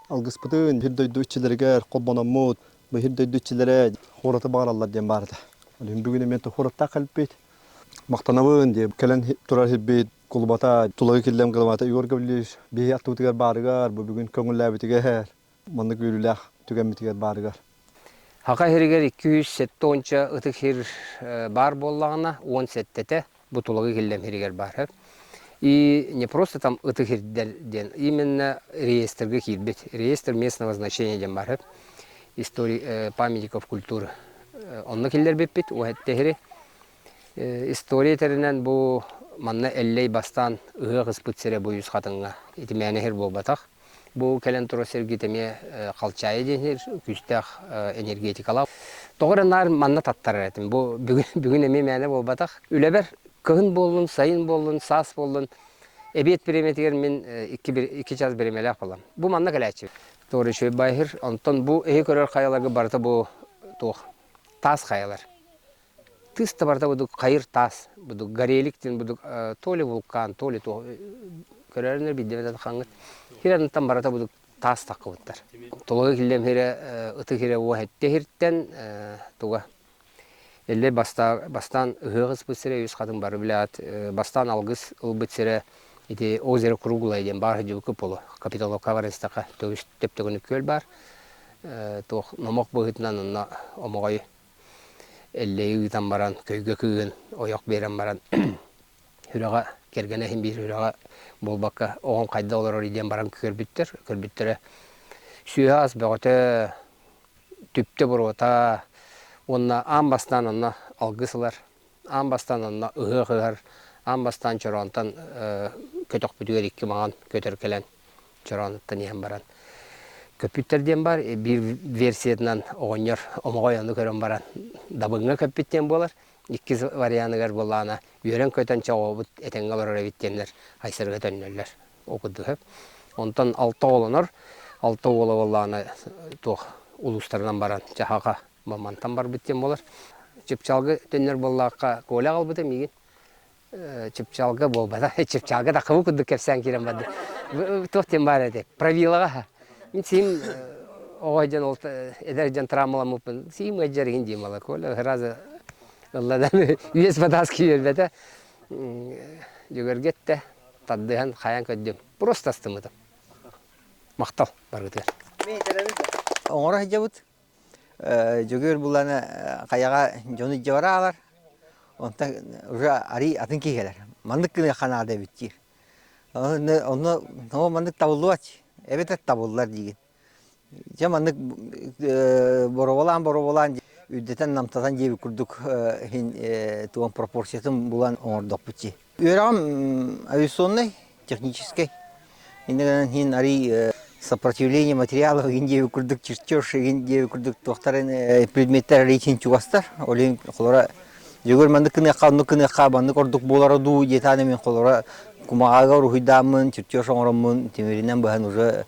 Алгыспытын сир дойду иччилэригэр холбономмут, бу сир дойду иччилэрэ хуораты баҕараллар диэн баар этэ. Ол иһин бүгүн эмиэ хуораттаах кэлбит. Махтанабын диye кэлэн турар сирбит кулубата Тулагы Киллэм главата Егор Гаврильевич биһи аттыбытыгар баарыгар, бу бүгүн көҥүллээбитигэр, маннык үөрүүлээх түгэммитигэр баарыгар. Хака сиригэр 270 ытык сир баар буоллаҕына, 17-тэ бу Тулагы Киллэм сиригэр баар. И не просто там ытык сирдэр диэн, именно реестрга киирбит. Реестр местного значения диэн баар. Истории памятников культуры. Онно киллэрбиппит, уһэтте сири. История этэринэн бу манна Эллэй бастаан ыһыах ыспыт сирэ бу үс хатыҥҥа. Ити мээнэ сир буолбатах. Бу кэлэн турар сиргит эмиэ Халчаайы диэн сир, күүстээх энергетикалаах. Тоҕо эрэ наар манна таттарар этим. Бу бүгүн, бүгүн эмиэ мээнэ буолбатах. Үлэбэр кыһын буоллун, сайын буоллун, саас буоллун, эбиэт бириэмэтигэр мин икки час бириэмэлээх буолам. Бу манна кэлээччи. Туора үчүгэй байыһыр. Онтон бу эһи көрөр хайаларга барыта бу туох таас хайалар. Тыс да барыта будук хайыр таас, будук горелик диэн будук то ли вулкан, то ли туох көрөрүнэр билдибэт хаҥыт. Хирантан барыта будук таас таххыбыттар. Толуга киллэм хирэ ытык хирэ уоһэтте хиртэн туга Эллэй бастаан ыһыах ыспыт сирэ үс хатын бары билээт, бастаан алгыс ылбыт сирэ ити озеро Круглое диэн баар сылдьыбыкка полу Капитоловка баран истэххэ төгүс төптөгүнүк күөл баар. Туох номох быһыытынан онно омоҕой Эллэйи ыытан баран көйгө кыыһын ойох биэрэн баран сүрэҕэ кэргэнэ иһин биир сүрэҕэ буолбакка оҕом хайда олорор диэн баран көрбүттэр. Көрбүттэрэ сүөһү ас бөҕөтө түптэ буруота уонна аан бастаан онно алгыс ылар, аан бастаан онно ыһыах ыһар, аан бастаан чороонтон көтөхпүтүгэр икки маҥан көтөр кэлэн чороонуттан иһэн баран көппүттэр диэн баар. Биир версиятынан оҕонньор омоҕой ону көрөн баран дабыҥҥа көппүт диэн буолар. Иккис варианыгар буоллаҕына үөрэн-көтөн чоҕообут этэҥҥэ олорор эбит диэннэр Айсарга төннөллөр. Ол курдук. Онтон алта оҕолонор. Алта уола буоллаҕына туох улуустарынан баран чаһаҕа мантан барбыт диэн буолар. Чыпчаалга төннөр буоллаахха Коля аҕалбыта миигин. Чыпчаалга буолбата. Чыпчаалга да хабы курдук кэпсээн киирэн барда. Туох диэн баар этэ. Правилаҕа. Мин сиим оҕо дьон ол эдэр дьон травмаламмыппын. Сиим ыалдьар иһин диим ала. Коля сразу ылладан үөс батаас киирбэтэ. Дьөгөргө эттэ. Тардыһан хайаан көрдүм. Просто астыммытым. Махтал баргытыгар. Оҥоро сылдьабыт. Дьөгүөр булланы хайаҕа дьону илдьэ бараалар. Онтон уже арый атын киһи кэлэр. Маннык гыныахха наада эбит диир. Онно онно маннык табыллыбат. Эбэтэр табыллар диигин. Дьэ маннык боруобалаан-боруобалаан үрдэтэн намтатан диэбит курдук иһин туган пропорциятын булан оҥордохпут дии. Үөрэҕим авиационнай, техническэй. Инньэ гынан иһин арый сопротивление материалов игин диэбит курдук чертеж игин диэбит курдук туохтарын предметтэр арый иһин чугастар. Ол иһин холоро Дьөгүөр маннык гыныахха, оннук гыныахха, маннык ордук буолара дуу диэтэҕинэ мин холоро кумаҕаага уруһуйдааммын, чертеж оҥороммун, тимиринэн быһан уже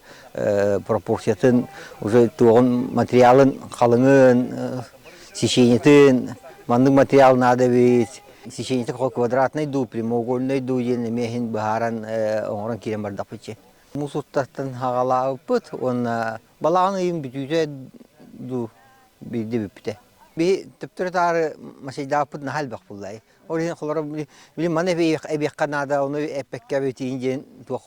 пропорциятын, уже туоҕун материалын халыҥын, сечениетын, маннык материал наада эбит, сечениета квадратный дуу, прямоугольный дуу диэн эмиэ иһин быһааран оҥорон киирэн бардахпыт Муус устартан хаҕалаабыппыт уонна балаҕан ыйын бүтүүтэ дуу биирдэ бүппүтэ. Биһи төптөрү-таары масайдаабыппыт наһаа элбэх буолла. Ол иһин холоро били маны эбиэххэ наада, ону эппэккэ эбитиин диэн туох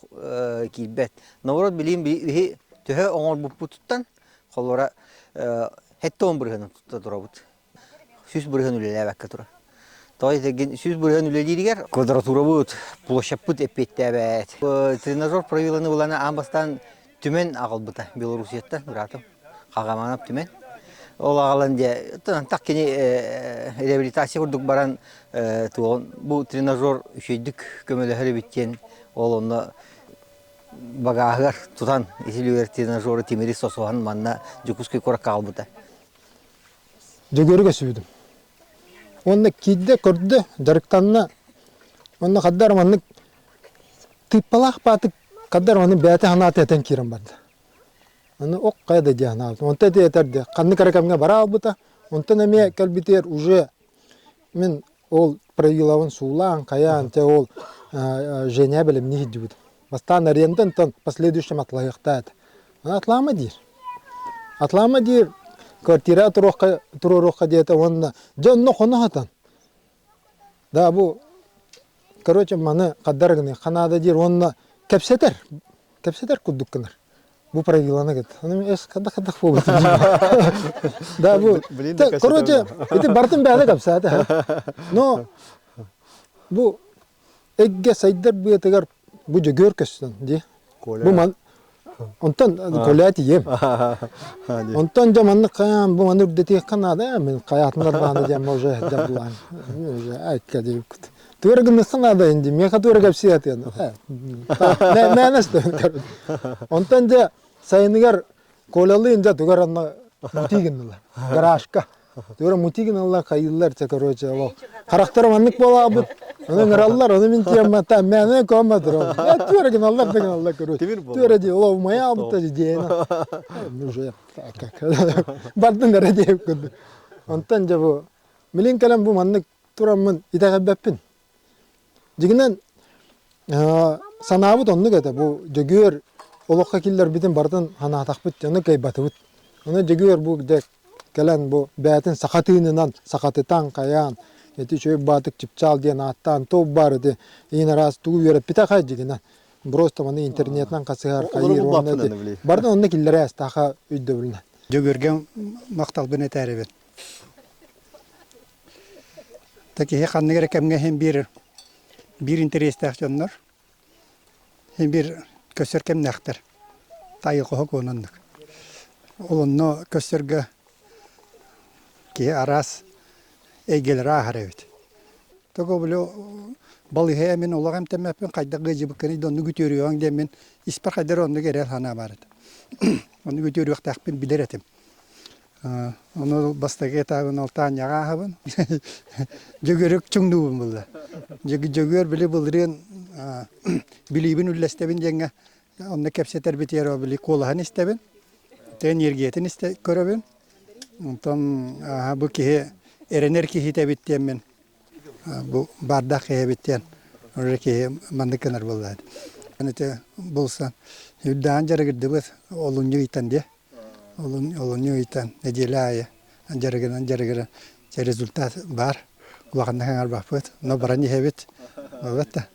киирбэт. Наоборот, билигин биһи төһө оҥорбуппутуттан холоро 70 бырыһыаны тутта турабыт. 100 бырыһыан үлэлээбэккэ турар. Тоҕо диэтэргин 100 бырыһыан үлэлииригэр квадратурабыт, площадьпыт эппиэттээбэт. Тренажер правиланы булана аан бастаан Түмэн аҕалбыта Белоруссияттан быраатым Хагаманов Түмэн. Ол аҕалан дьэ так кини реабилитация курдук баран туоҕун бу тренажер үчүгэйдик көмөлөһөр эбит диэн ол онно багааһыгар тутан итилигэр тренажеры тимири сосуһан манна Дьокуускай куоракка аҕалбыта. Дьөгүөрү көсүбүтүм. Уонна киирдэ, көрдө, дьарыктанна. Уонна хаддар маннык тыыппалаах баатык хаддар ону бэйэтэ санаата этэн киирэн барда. Аны ок хайа да дии санаабытым. Онтон ити этэр дии ханнык эрэ кэмҥэ бара албыта. Онтон эмиэ кэлбитигэр уже мин ол правилабын суулаан, хайаан, те ол Женя бэлэмнии сылдьыбытым. Бастаан аренда, онтон последующем атлаһыахтаа этэ. Атлаама диир. Атлаама диир, квартира туруохха, туруоруохха диэтэ уонна дьэ онно хоно сатан. Да бу короче маны хаддар гыныахха наада диир уонна кэпсэтэр. Кэпсэтэр курдук гынар. Бу правиланы кыт. Аны эс хадах хадах буолбут. Да бу короче ити бартын бэйэтэ кэпсээтэ. Но бу Эггэ сайдар быатыгар бу Дьөгүөр көстөн дии. Бу ман онтон Коля тиийэм. Онтон дьэ маннык хайаан бу маны үрдэтиэххэ наада мин хайаатынар даҕаны диэн уже дьабылаан уже айка диэбиккит. Туора гыныахха наада инди миэхэ туора кэпсии атыан. Мээнэ Онтон дьэ сайыныгар Колялыын дьэ тугар анна бутии гыннылар. Гаражка. Туора мути гыналлар, хайыыллар, чэ, короче, олох. Харахтара маннык буолаабыт. Ону ыҥыраллар, ону мин тиэммэттэ, мээнэ көмө турар. Э, туора гыналлар да гыналлар, короче. Туора дии, олох умайаабыт да диэн. Уже как бардын эрэ диэбит курдук. Онтон дьэ бу билин кэлэн бу маннык тураммын итэҕэйбэппин. Дьиҥинэн, санаабыт оннук этэ, бу Дьөгүөр олоххо киллэрбитин барытын санаатахпыт, ону кыайбатыбыт. Ону Дьөгүөр бу дьэ кэлэн бу бэйэтин саха тыынынан сахатытан хайаан, ити үчүгэй баатык чыпчаал диэн ааттаан туох баар ити иин араас тугу үөрэппитэ хай дьигинэн. Просто маны интернетинэн хасыһар хайыыр уонна ити барытын онно киллэрэ астааха өйдөбүлүнэн. Дьөгүөргэ махталбын этээрэбин. Та киһи ханнык эрэ кэмҥэ иһин биир биир интэриэстээх дьоннор иһин биир көстөр кэмнээхтэр. Тайы хоһо оннук. Ол онно көстөргө киһи араас эйгэлэри ааһар эбит. Тоҕо били балыыһа мин олох эмтэммэппин хайдах ыалдьыбыккыный да оннук үтүөрүөҕүҥ диэммин испэр хайдах эрэ оннук эрэл санаа баар этэ. Оннук үтүөрүөхтээхпин билэр этим. Ону бастакы этабын ол Таанньаҕа ааһабын. Дьөгүөрүк чуҥнуубун булла. Дьөгүөр били былырыын билиибин үллэстэбин диэҥҥэ онно кэпсэтэрбитигэр били куолаһын истэбин. Тэ энергиятын истэ көрөбүн. Онтон бу киһи эрэнэр киһитэ эбит диэммин бу баардаах киһи эбит диэн уже киһи маннык гынар буолла. Ити булсан үрдээн дьарыгырдыбыт олунньу ыйтан диэ. Олунньу ыйтан нэдиэлэ аайы дьарыгынан дьарыгыран результат баар. Улаханнык аҥарбаппыт, но баран иһэбит. Болот да.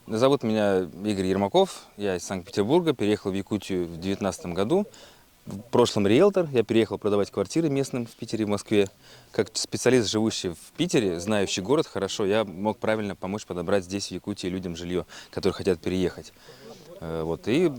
Зовут меня Игорь Ермаков, я из Санкт-Петербурга, переехал в Якутию в 2019 году. В прошлом риэлтор, я переехал продавать квартиры местным в Питере и в Москве. Как специалист, живущий в Питере, знающий город хорошо, я мог правильно помочь подобрать здесь, в Якутии, людям жилье, которые хотят переехать. Вот, и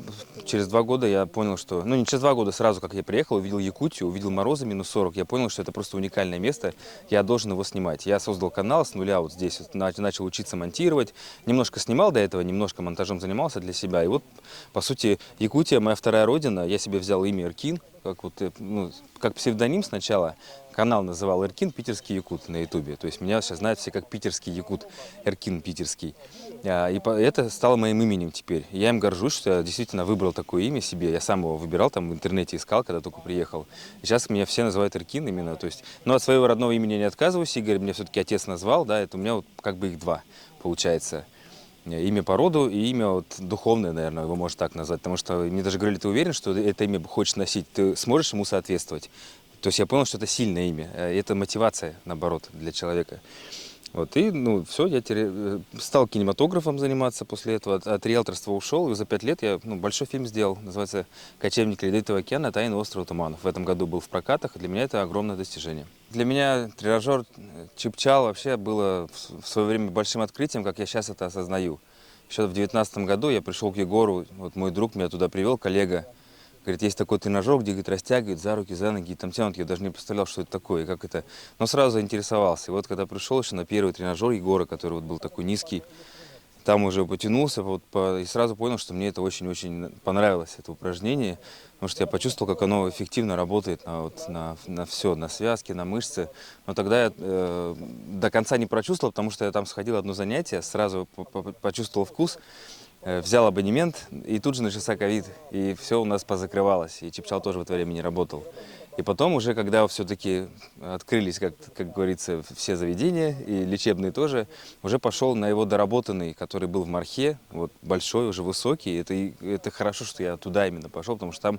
через 2 года я понял, что... Ну, не через 2 года, сразу, как я приехал, увидел Якутию, увидел морозы минус 40, я понял, что это просто уникальное место, я должен его снимать. Я создал канал с нуля вот здесь, вот, начал учиться монтировать, немножко снимал до этого, немножко монтажом занимался для себя. И вот, по сути, Якутия моя вторая родина, я себе взял имя Эркин, как, вот, ну, как псевдоним сначала. Канал называл Эркин Питерский Якут на Ютубе. То есть меня сейчас знают все как Питерский Якут, Эркин Питерский. И это стало моим именем теперь. Я им горжусь, что я действительно выбрал такое имя себе. Я сам его выбирал, там в интернете искал, когда только приехал. И сейчас меня все называют Эркин именно. То есть, но от своего родного имени я не отказываюсь. Игорь меня все-таки отец назвал, да, это у меня вот как бы их два получается. Имя по роду и имя вот духовное, наверное, его можно так назвать. Потому что мне даже говорили, ты уверен, что это имя хочешь носить, ты сможешь ему соответствовать? То есть я понял, что это сильное имя, это мотивация, наоборот, для человека. Вот, и, ну, все, я теперь стал кинематографом заниматься после этого, от риэлторства ушел, и за 5 лет я, ну, большой фильм сделал, называется «Кочевники Ледовитого океана. Тайны острова Туманов». В этом году был в прокатах, и для меня это огромное достижение. Для меня тренажер Чыпчаал вообще было в свое время большим открытием, как я сейчас это осознаю. Еще в 2019 году я пришел к Егору, вот мой друг меня туда привел, коллега, говорит, есть такой тренажер, где, говорит, растягивают за руки, за ноги, и там тянут. Я даже не представлял, что это такое, и как это. Но сразу заинтересовался. И вот когда пришел еще на первый тренажер Егора, который вот был такой низкий, там уже потянулся вот, и сразу понял, что мне это очень-очень понравилось, это упражнение, потому что я почувствовал, как оно эффективно работает на, вот, на все, на связки, на мышцы. Но тогда я до конца не прочувствовал, потому что я там сходил одно занятие, сразу почувствовал вкус, взял абонемент, и тут же начался ковид, и все у нас позакрывалось, и Чыпчаал тоже в это время не работал. И потом уже, когда все-таки открылись, как говорится, все заведения, и лечебные тоже, уже пошел на его доработанный, который был в Мархе, вот большой, уже высокий. Это хорошо, что я туда именно пошел, потому что там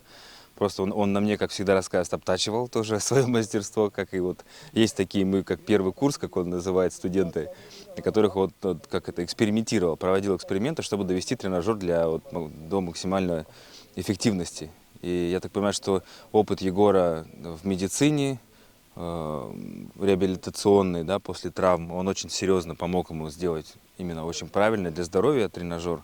просто он на мне, как всегда рассказывает, обтачивал тоже свое мастерство, как и вот есть такие мы, как первый курс, как он называет студенты, на которых вот как это, экспериментировал, проводил эксперименты, чтобы довести тренажер для, вот, до максимальной эффективности. И я так понимаю, что опыт Егора в медицине, реабилитационный, да, после травм, он очень серьезно помог ему сделать именно очень правильно для здоровья тренажер.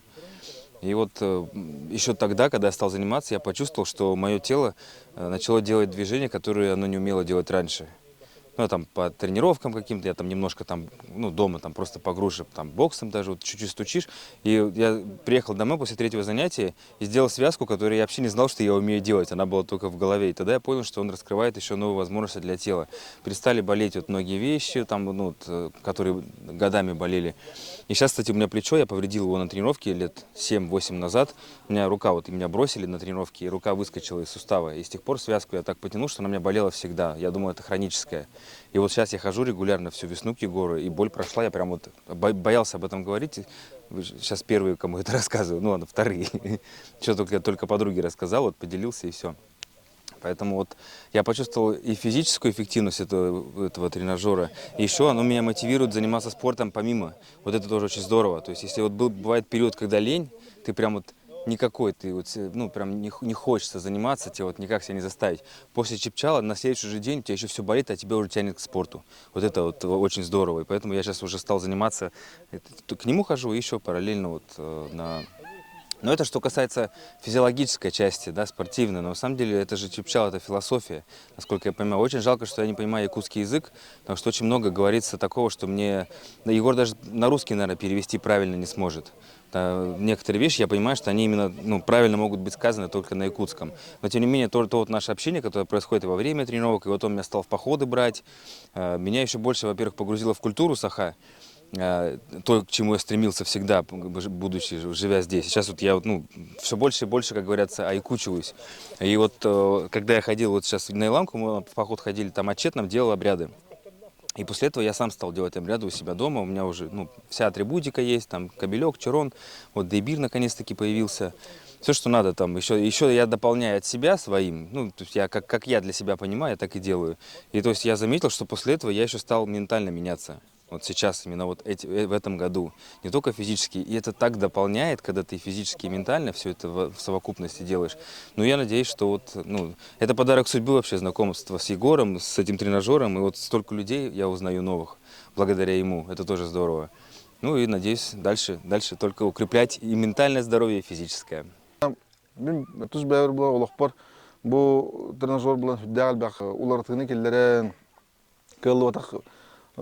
И вот еще тогда, когда я стал заниматься, я почувствовал, что мое тело начало делать движения, которые оно не умело делать раньше. Ну, там по тренировкам каким-то, я там немножко там, ну, дома там просто по груше, там боксом даже вот чуть-чуть стучишь. И я приехал домой после третьего занятия и сделал связку, которую я вообще не знал, что я умею делать. Она была только в голове. И тогда я понял, что он раскрывает еще новые возможности для тела. Перестали болеть вот многие вещи, там, ну, вот, которые годами болели. И сейчас, кстати, у меня плечо, я повредил его на тренировке лет 7-8 назад. У меня рука, вот меня бросили на тренировке, и рука выскочила из сустава. И с тех пор связку я так потянул, что она у меня болела всегда. Я думаю, это хроническая. И вот сейчас я хожу регулярно всю весну к Егору, и боль прошла, я прям вот боялся об этом говорить. Сейчас первые, кому это рассказываю, ну ладно, вторые. Что только я только подруге рассказал, вот поделился и все. Поэтому вот я почувствовал и физическую эффективность этого тренажера, и еще оно меня мотивирует заниматься спортом помимо. Вот это тоже очень здорово. То есть если вот был, бывает период, когда лень, ты прям вот никакой, ты вот, ну, прям не хочется заниматься, тебе вот никак себя не заставить. После чепчала на следующий же день у тебя еще все болит, а тебя уже тянет к спорту. Вот это вот очень здорово. И поэтому я сейчас уже стал заниматься, к нему хожу и еще параллельно вот на... Но это что касается физиологической части, да, спортивной, но на самом деле это же чепчал, это философия, насколько я понимаю. Очень жалко, что я не понимаю якутский язык, потому что очень много говорится такого, что мне... Да, Егор даже на русский, наверное, перевести правильно не сможет. Да, некоторые вещи, я понимаю, что они именно, ну, правильно могут быть сказаны только на якутском. Но, тем не менее, то вот наше общение, которое происходит и во время тренировок, и вот он меня стал в походы брать, меня еще больше, во-первых, погрузило в культуру саха, то, к чему я стремился всегда, будучи, живя здесь. Сейчас вот я вот, ну, все больше и больше, как говорится, айкучиваюсь. И вот когда я ходил вот сейчас на Иланку, мы в поход ходили, там отчет нам делал обряды. И после этого я сам стал делать обряды у себя дома. У меня уже, ну, вся атрибутика есть, там кобелек, чорон, вот дейбир наконец-таки появился. Все, что надо там, еще я дополняю от себя своим, ну, то есть я, как я для себя понимаю, я так и делаю. И то есть я заметил, что после этого я еще стал ментально меняться. Вот сейчас, именно вот в этом году, не только физически, и это так дополняет, когда ты физически и ментально все это в совокупности делаешь. Но я надеюсь, что вот, ну, это подарок судьбы вообще, знакомство с Егором, с этим тренажером, и вот столько людей я узнаю новых благодаря ему, это тоже здорово. Ну и надеюсь, дальше только укреплять и ментальное здоровье, и физическое. Мин тус бэйэбэр буолан олохпор бу тренажер буолан сүрдээх элбэх уларытыыны киллэрэн кыаллыбатах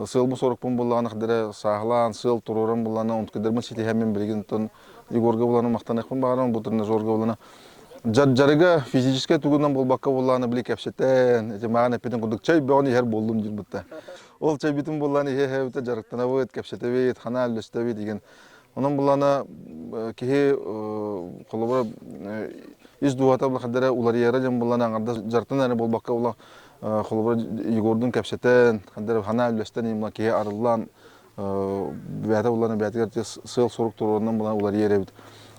сыалбын сорукпун буллаҕына дэрэ сааһылаан сыал туруоран буллаҕына онтукайдарбын ситиһэммин билигин оттон Егорга буланы махтаныахпын баҕарабын бу тренажерга булана дьарыга физическэй тугунан буолбакка буллаҕына били кэпсэтэн ити маҕан эппитин курдук чэй бөҕөнү иһэр буоллум диир бутта ол чэйбитин буллаан иһэ-иһэбитэ дьарыктанабыт кэпсэтэбит ханаа үллэстэбит деген Онон булана киһи холобура ис дууһата булахадара уларыйара дьон булана аҥардас дьартан эрэ буолбакка була холобура Егордун кэпсэтэн хандар ханаа үллэстэн имла киһи арыллан бэйэтэ булана бэйэтигэр сыал сорук туруорунан булан уларыйар эбит.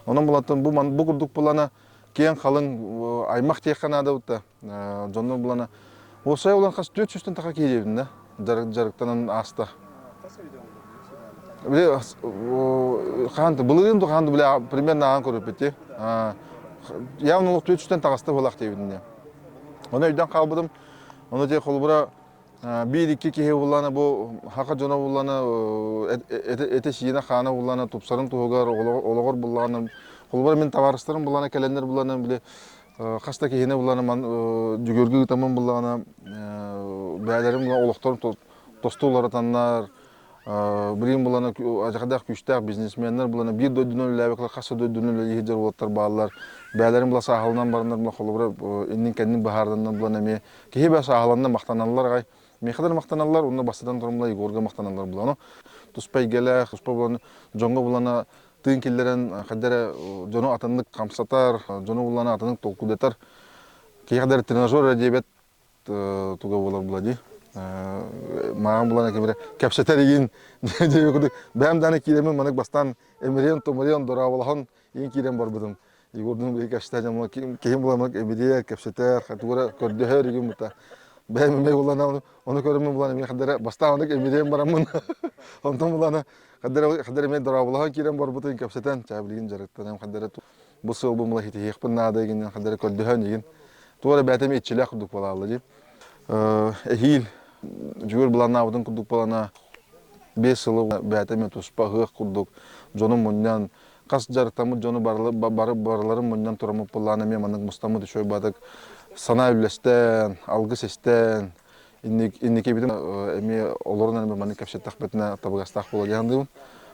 Онон булантан бу бу курдук булана киэҥ халыҥ аймах диэххэ наада бутта дьоннор булана уопсай булан хас 400 таха киһи диэбин да дьарыктанан ааста. Били хаанты былырыын хаанты били примерно аан көрүппүт явно олох түөтүстэн таҕыста буолах диэбитин Ону өйдөөн хаалбытым. Ону те холобура биир-икки киһи буллана бу хака дьоно буллана этэ сиинэ хаана буллана тупсарын туһугар олоҕор буллаҕына холобура мин табаарыстарым буллана кэлэннэр буллана били хас да киһини буллана ман дьүгүргү ыытаммын буллаҕына бэйэлэрин олохторун тосту уларытаннар билигин булана адьахадаах күүстээх бизнесменнэр булана биир дойдунан үлэлээбэккэ хас да дойдунан үлэлии сылдьар уолаттар бааллар бэйэлэрин була сааһыланан бараннар була холобура иннин кэннин быһаарданнар булан эмиэ киһи бэ сааһыланна махтаналлар аҕай миэхэ да махтаналлар уонна бастатан туран була Егорга махтаналлар буланы туспа эйгэлээх туспа булан дьоҥҥо булана тыын киллэрэн хайда эрэ дьону атыннык хамсатар дьону булана атыннык толкуйдатар киһиэхэ да тренажер эрэ диэбэт туга буолар була дии мааҕын булан кимирэ кэпсэтэр игин диэби курдук бэйэм дааны киирэммин манык бастаан эмириэн томуриэн дорооболоһон иин киирэн барбытым Егордун били кэпсэтэ дьон киһим буламмыт эмириэр кэпсэтэр тугура көрдөһөр игин бута бэйэм эмиэ булан ону көрөммүн булан эмиэ хадара бастаан ону эмириэн бараммын онтон булана хадара хадара эмиэ дорооболоһон киирэн барбытын кэпсэтэн чаа билигин дьарыктанам хадара бу сыалбын була хитиһиэхпин наада игин хадара көрдөһөн игин Туора бэйэтэ эмиэ иччилээх курдук буолаалла дии. Эһиил дьүгүр былааннаабытын курдук буолана 5 сылы бэйэтэ эмиэ туспа ыһыах курдук дьону мунньан хас дьарыктаммыт дьону бары барыларын мунньан тураммыт былаан эмиэ маннык мустаммыт үчүгэй баатык санаа үллэстэн, алгыс истэн, Инникибитин эмиэ олорон эмиэ маннык кэпсэттэхпитинэ табыгастаах буола диэн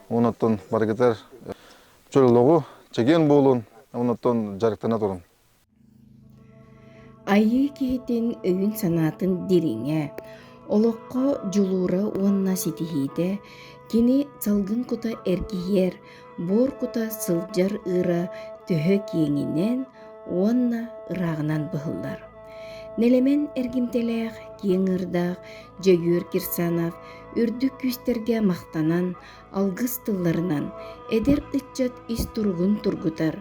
Онон барыгытар чөл олоҕу, чэгиэн буолун, онон дьарыктана турун. Айыы киһитин өйүн-санаатын дириҥэ, олоххо дьулуура уонна ситиһиитэ кини салгын кута эргийэр, буор кута сылдьар ыыра төһө киэҥинэн уонна ырааҕынан быһыллар. Нэлэмэн эргимтэлээх, киэҥ ыырдаах Дьөгүөр Кирсанов үрдүк күүстэргэ махтанан, алгыс тылларынан эдэр ыччат ис туругун тургутар,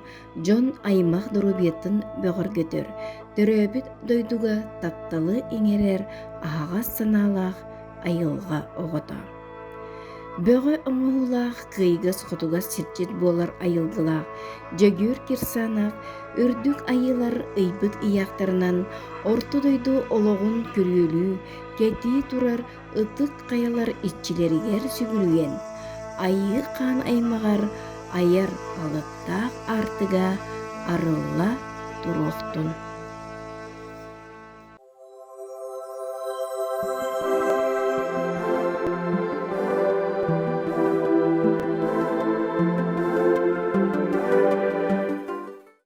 дьон аймах доруобуйатын бөҕөргөтөр, төрөөбүт дойдуга тапталы иҥэрэр аһаҕас санаалаах айылҕа оҕото. Бөҕө оҥоһуулаах кыайыгас-хотугас сирдьит буолар айылгылаах Дьөгүөр Кирсанов үрдүк айыылар ыйбыт ыйаахтарынан орто дойду олоҕун күрүөлүү, кэтии турар ытык хайалар иччилэригэр сүгүрүйэн, Айыы Хаан аймаҕар айар алыптаах аартыга арылла туруохтун.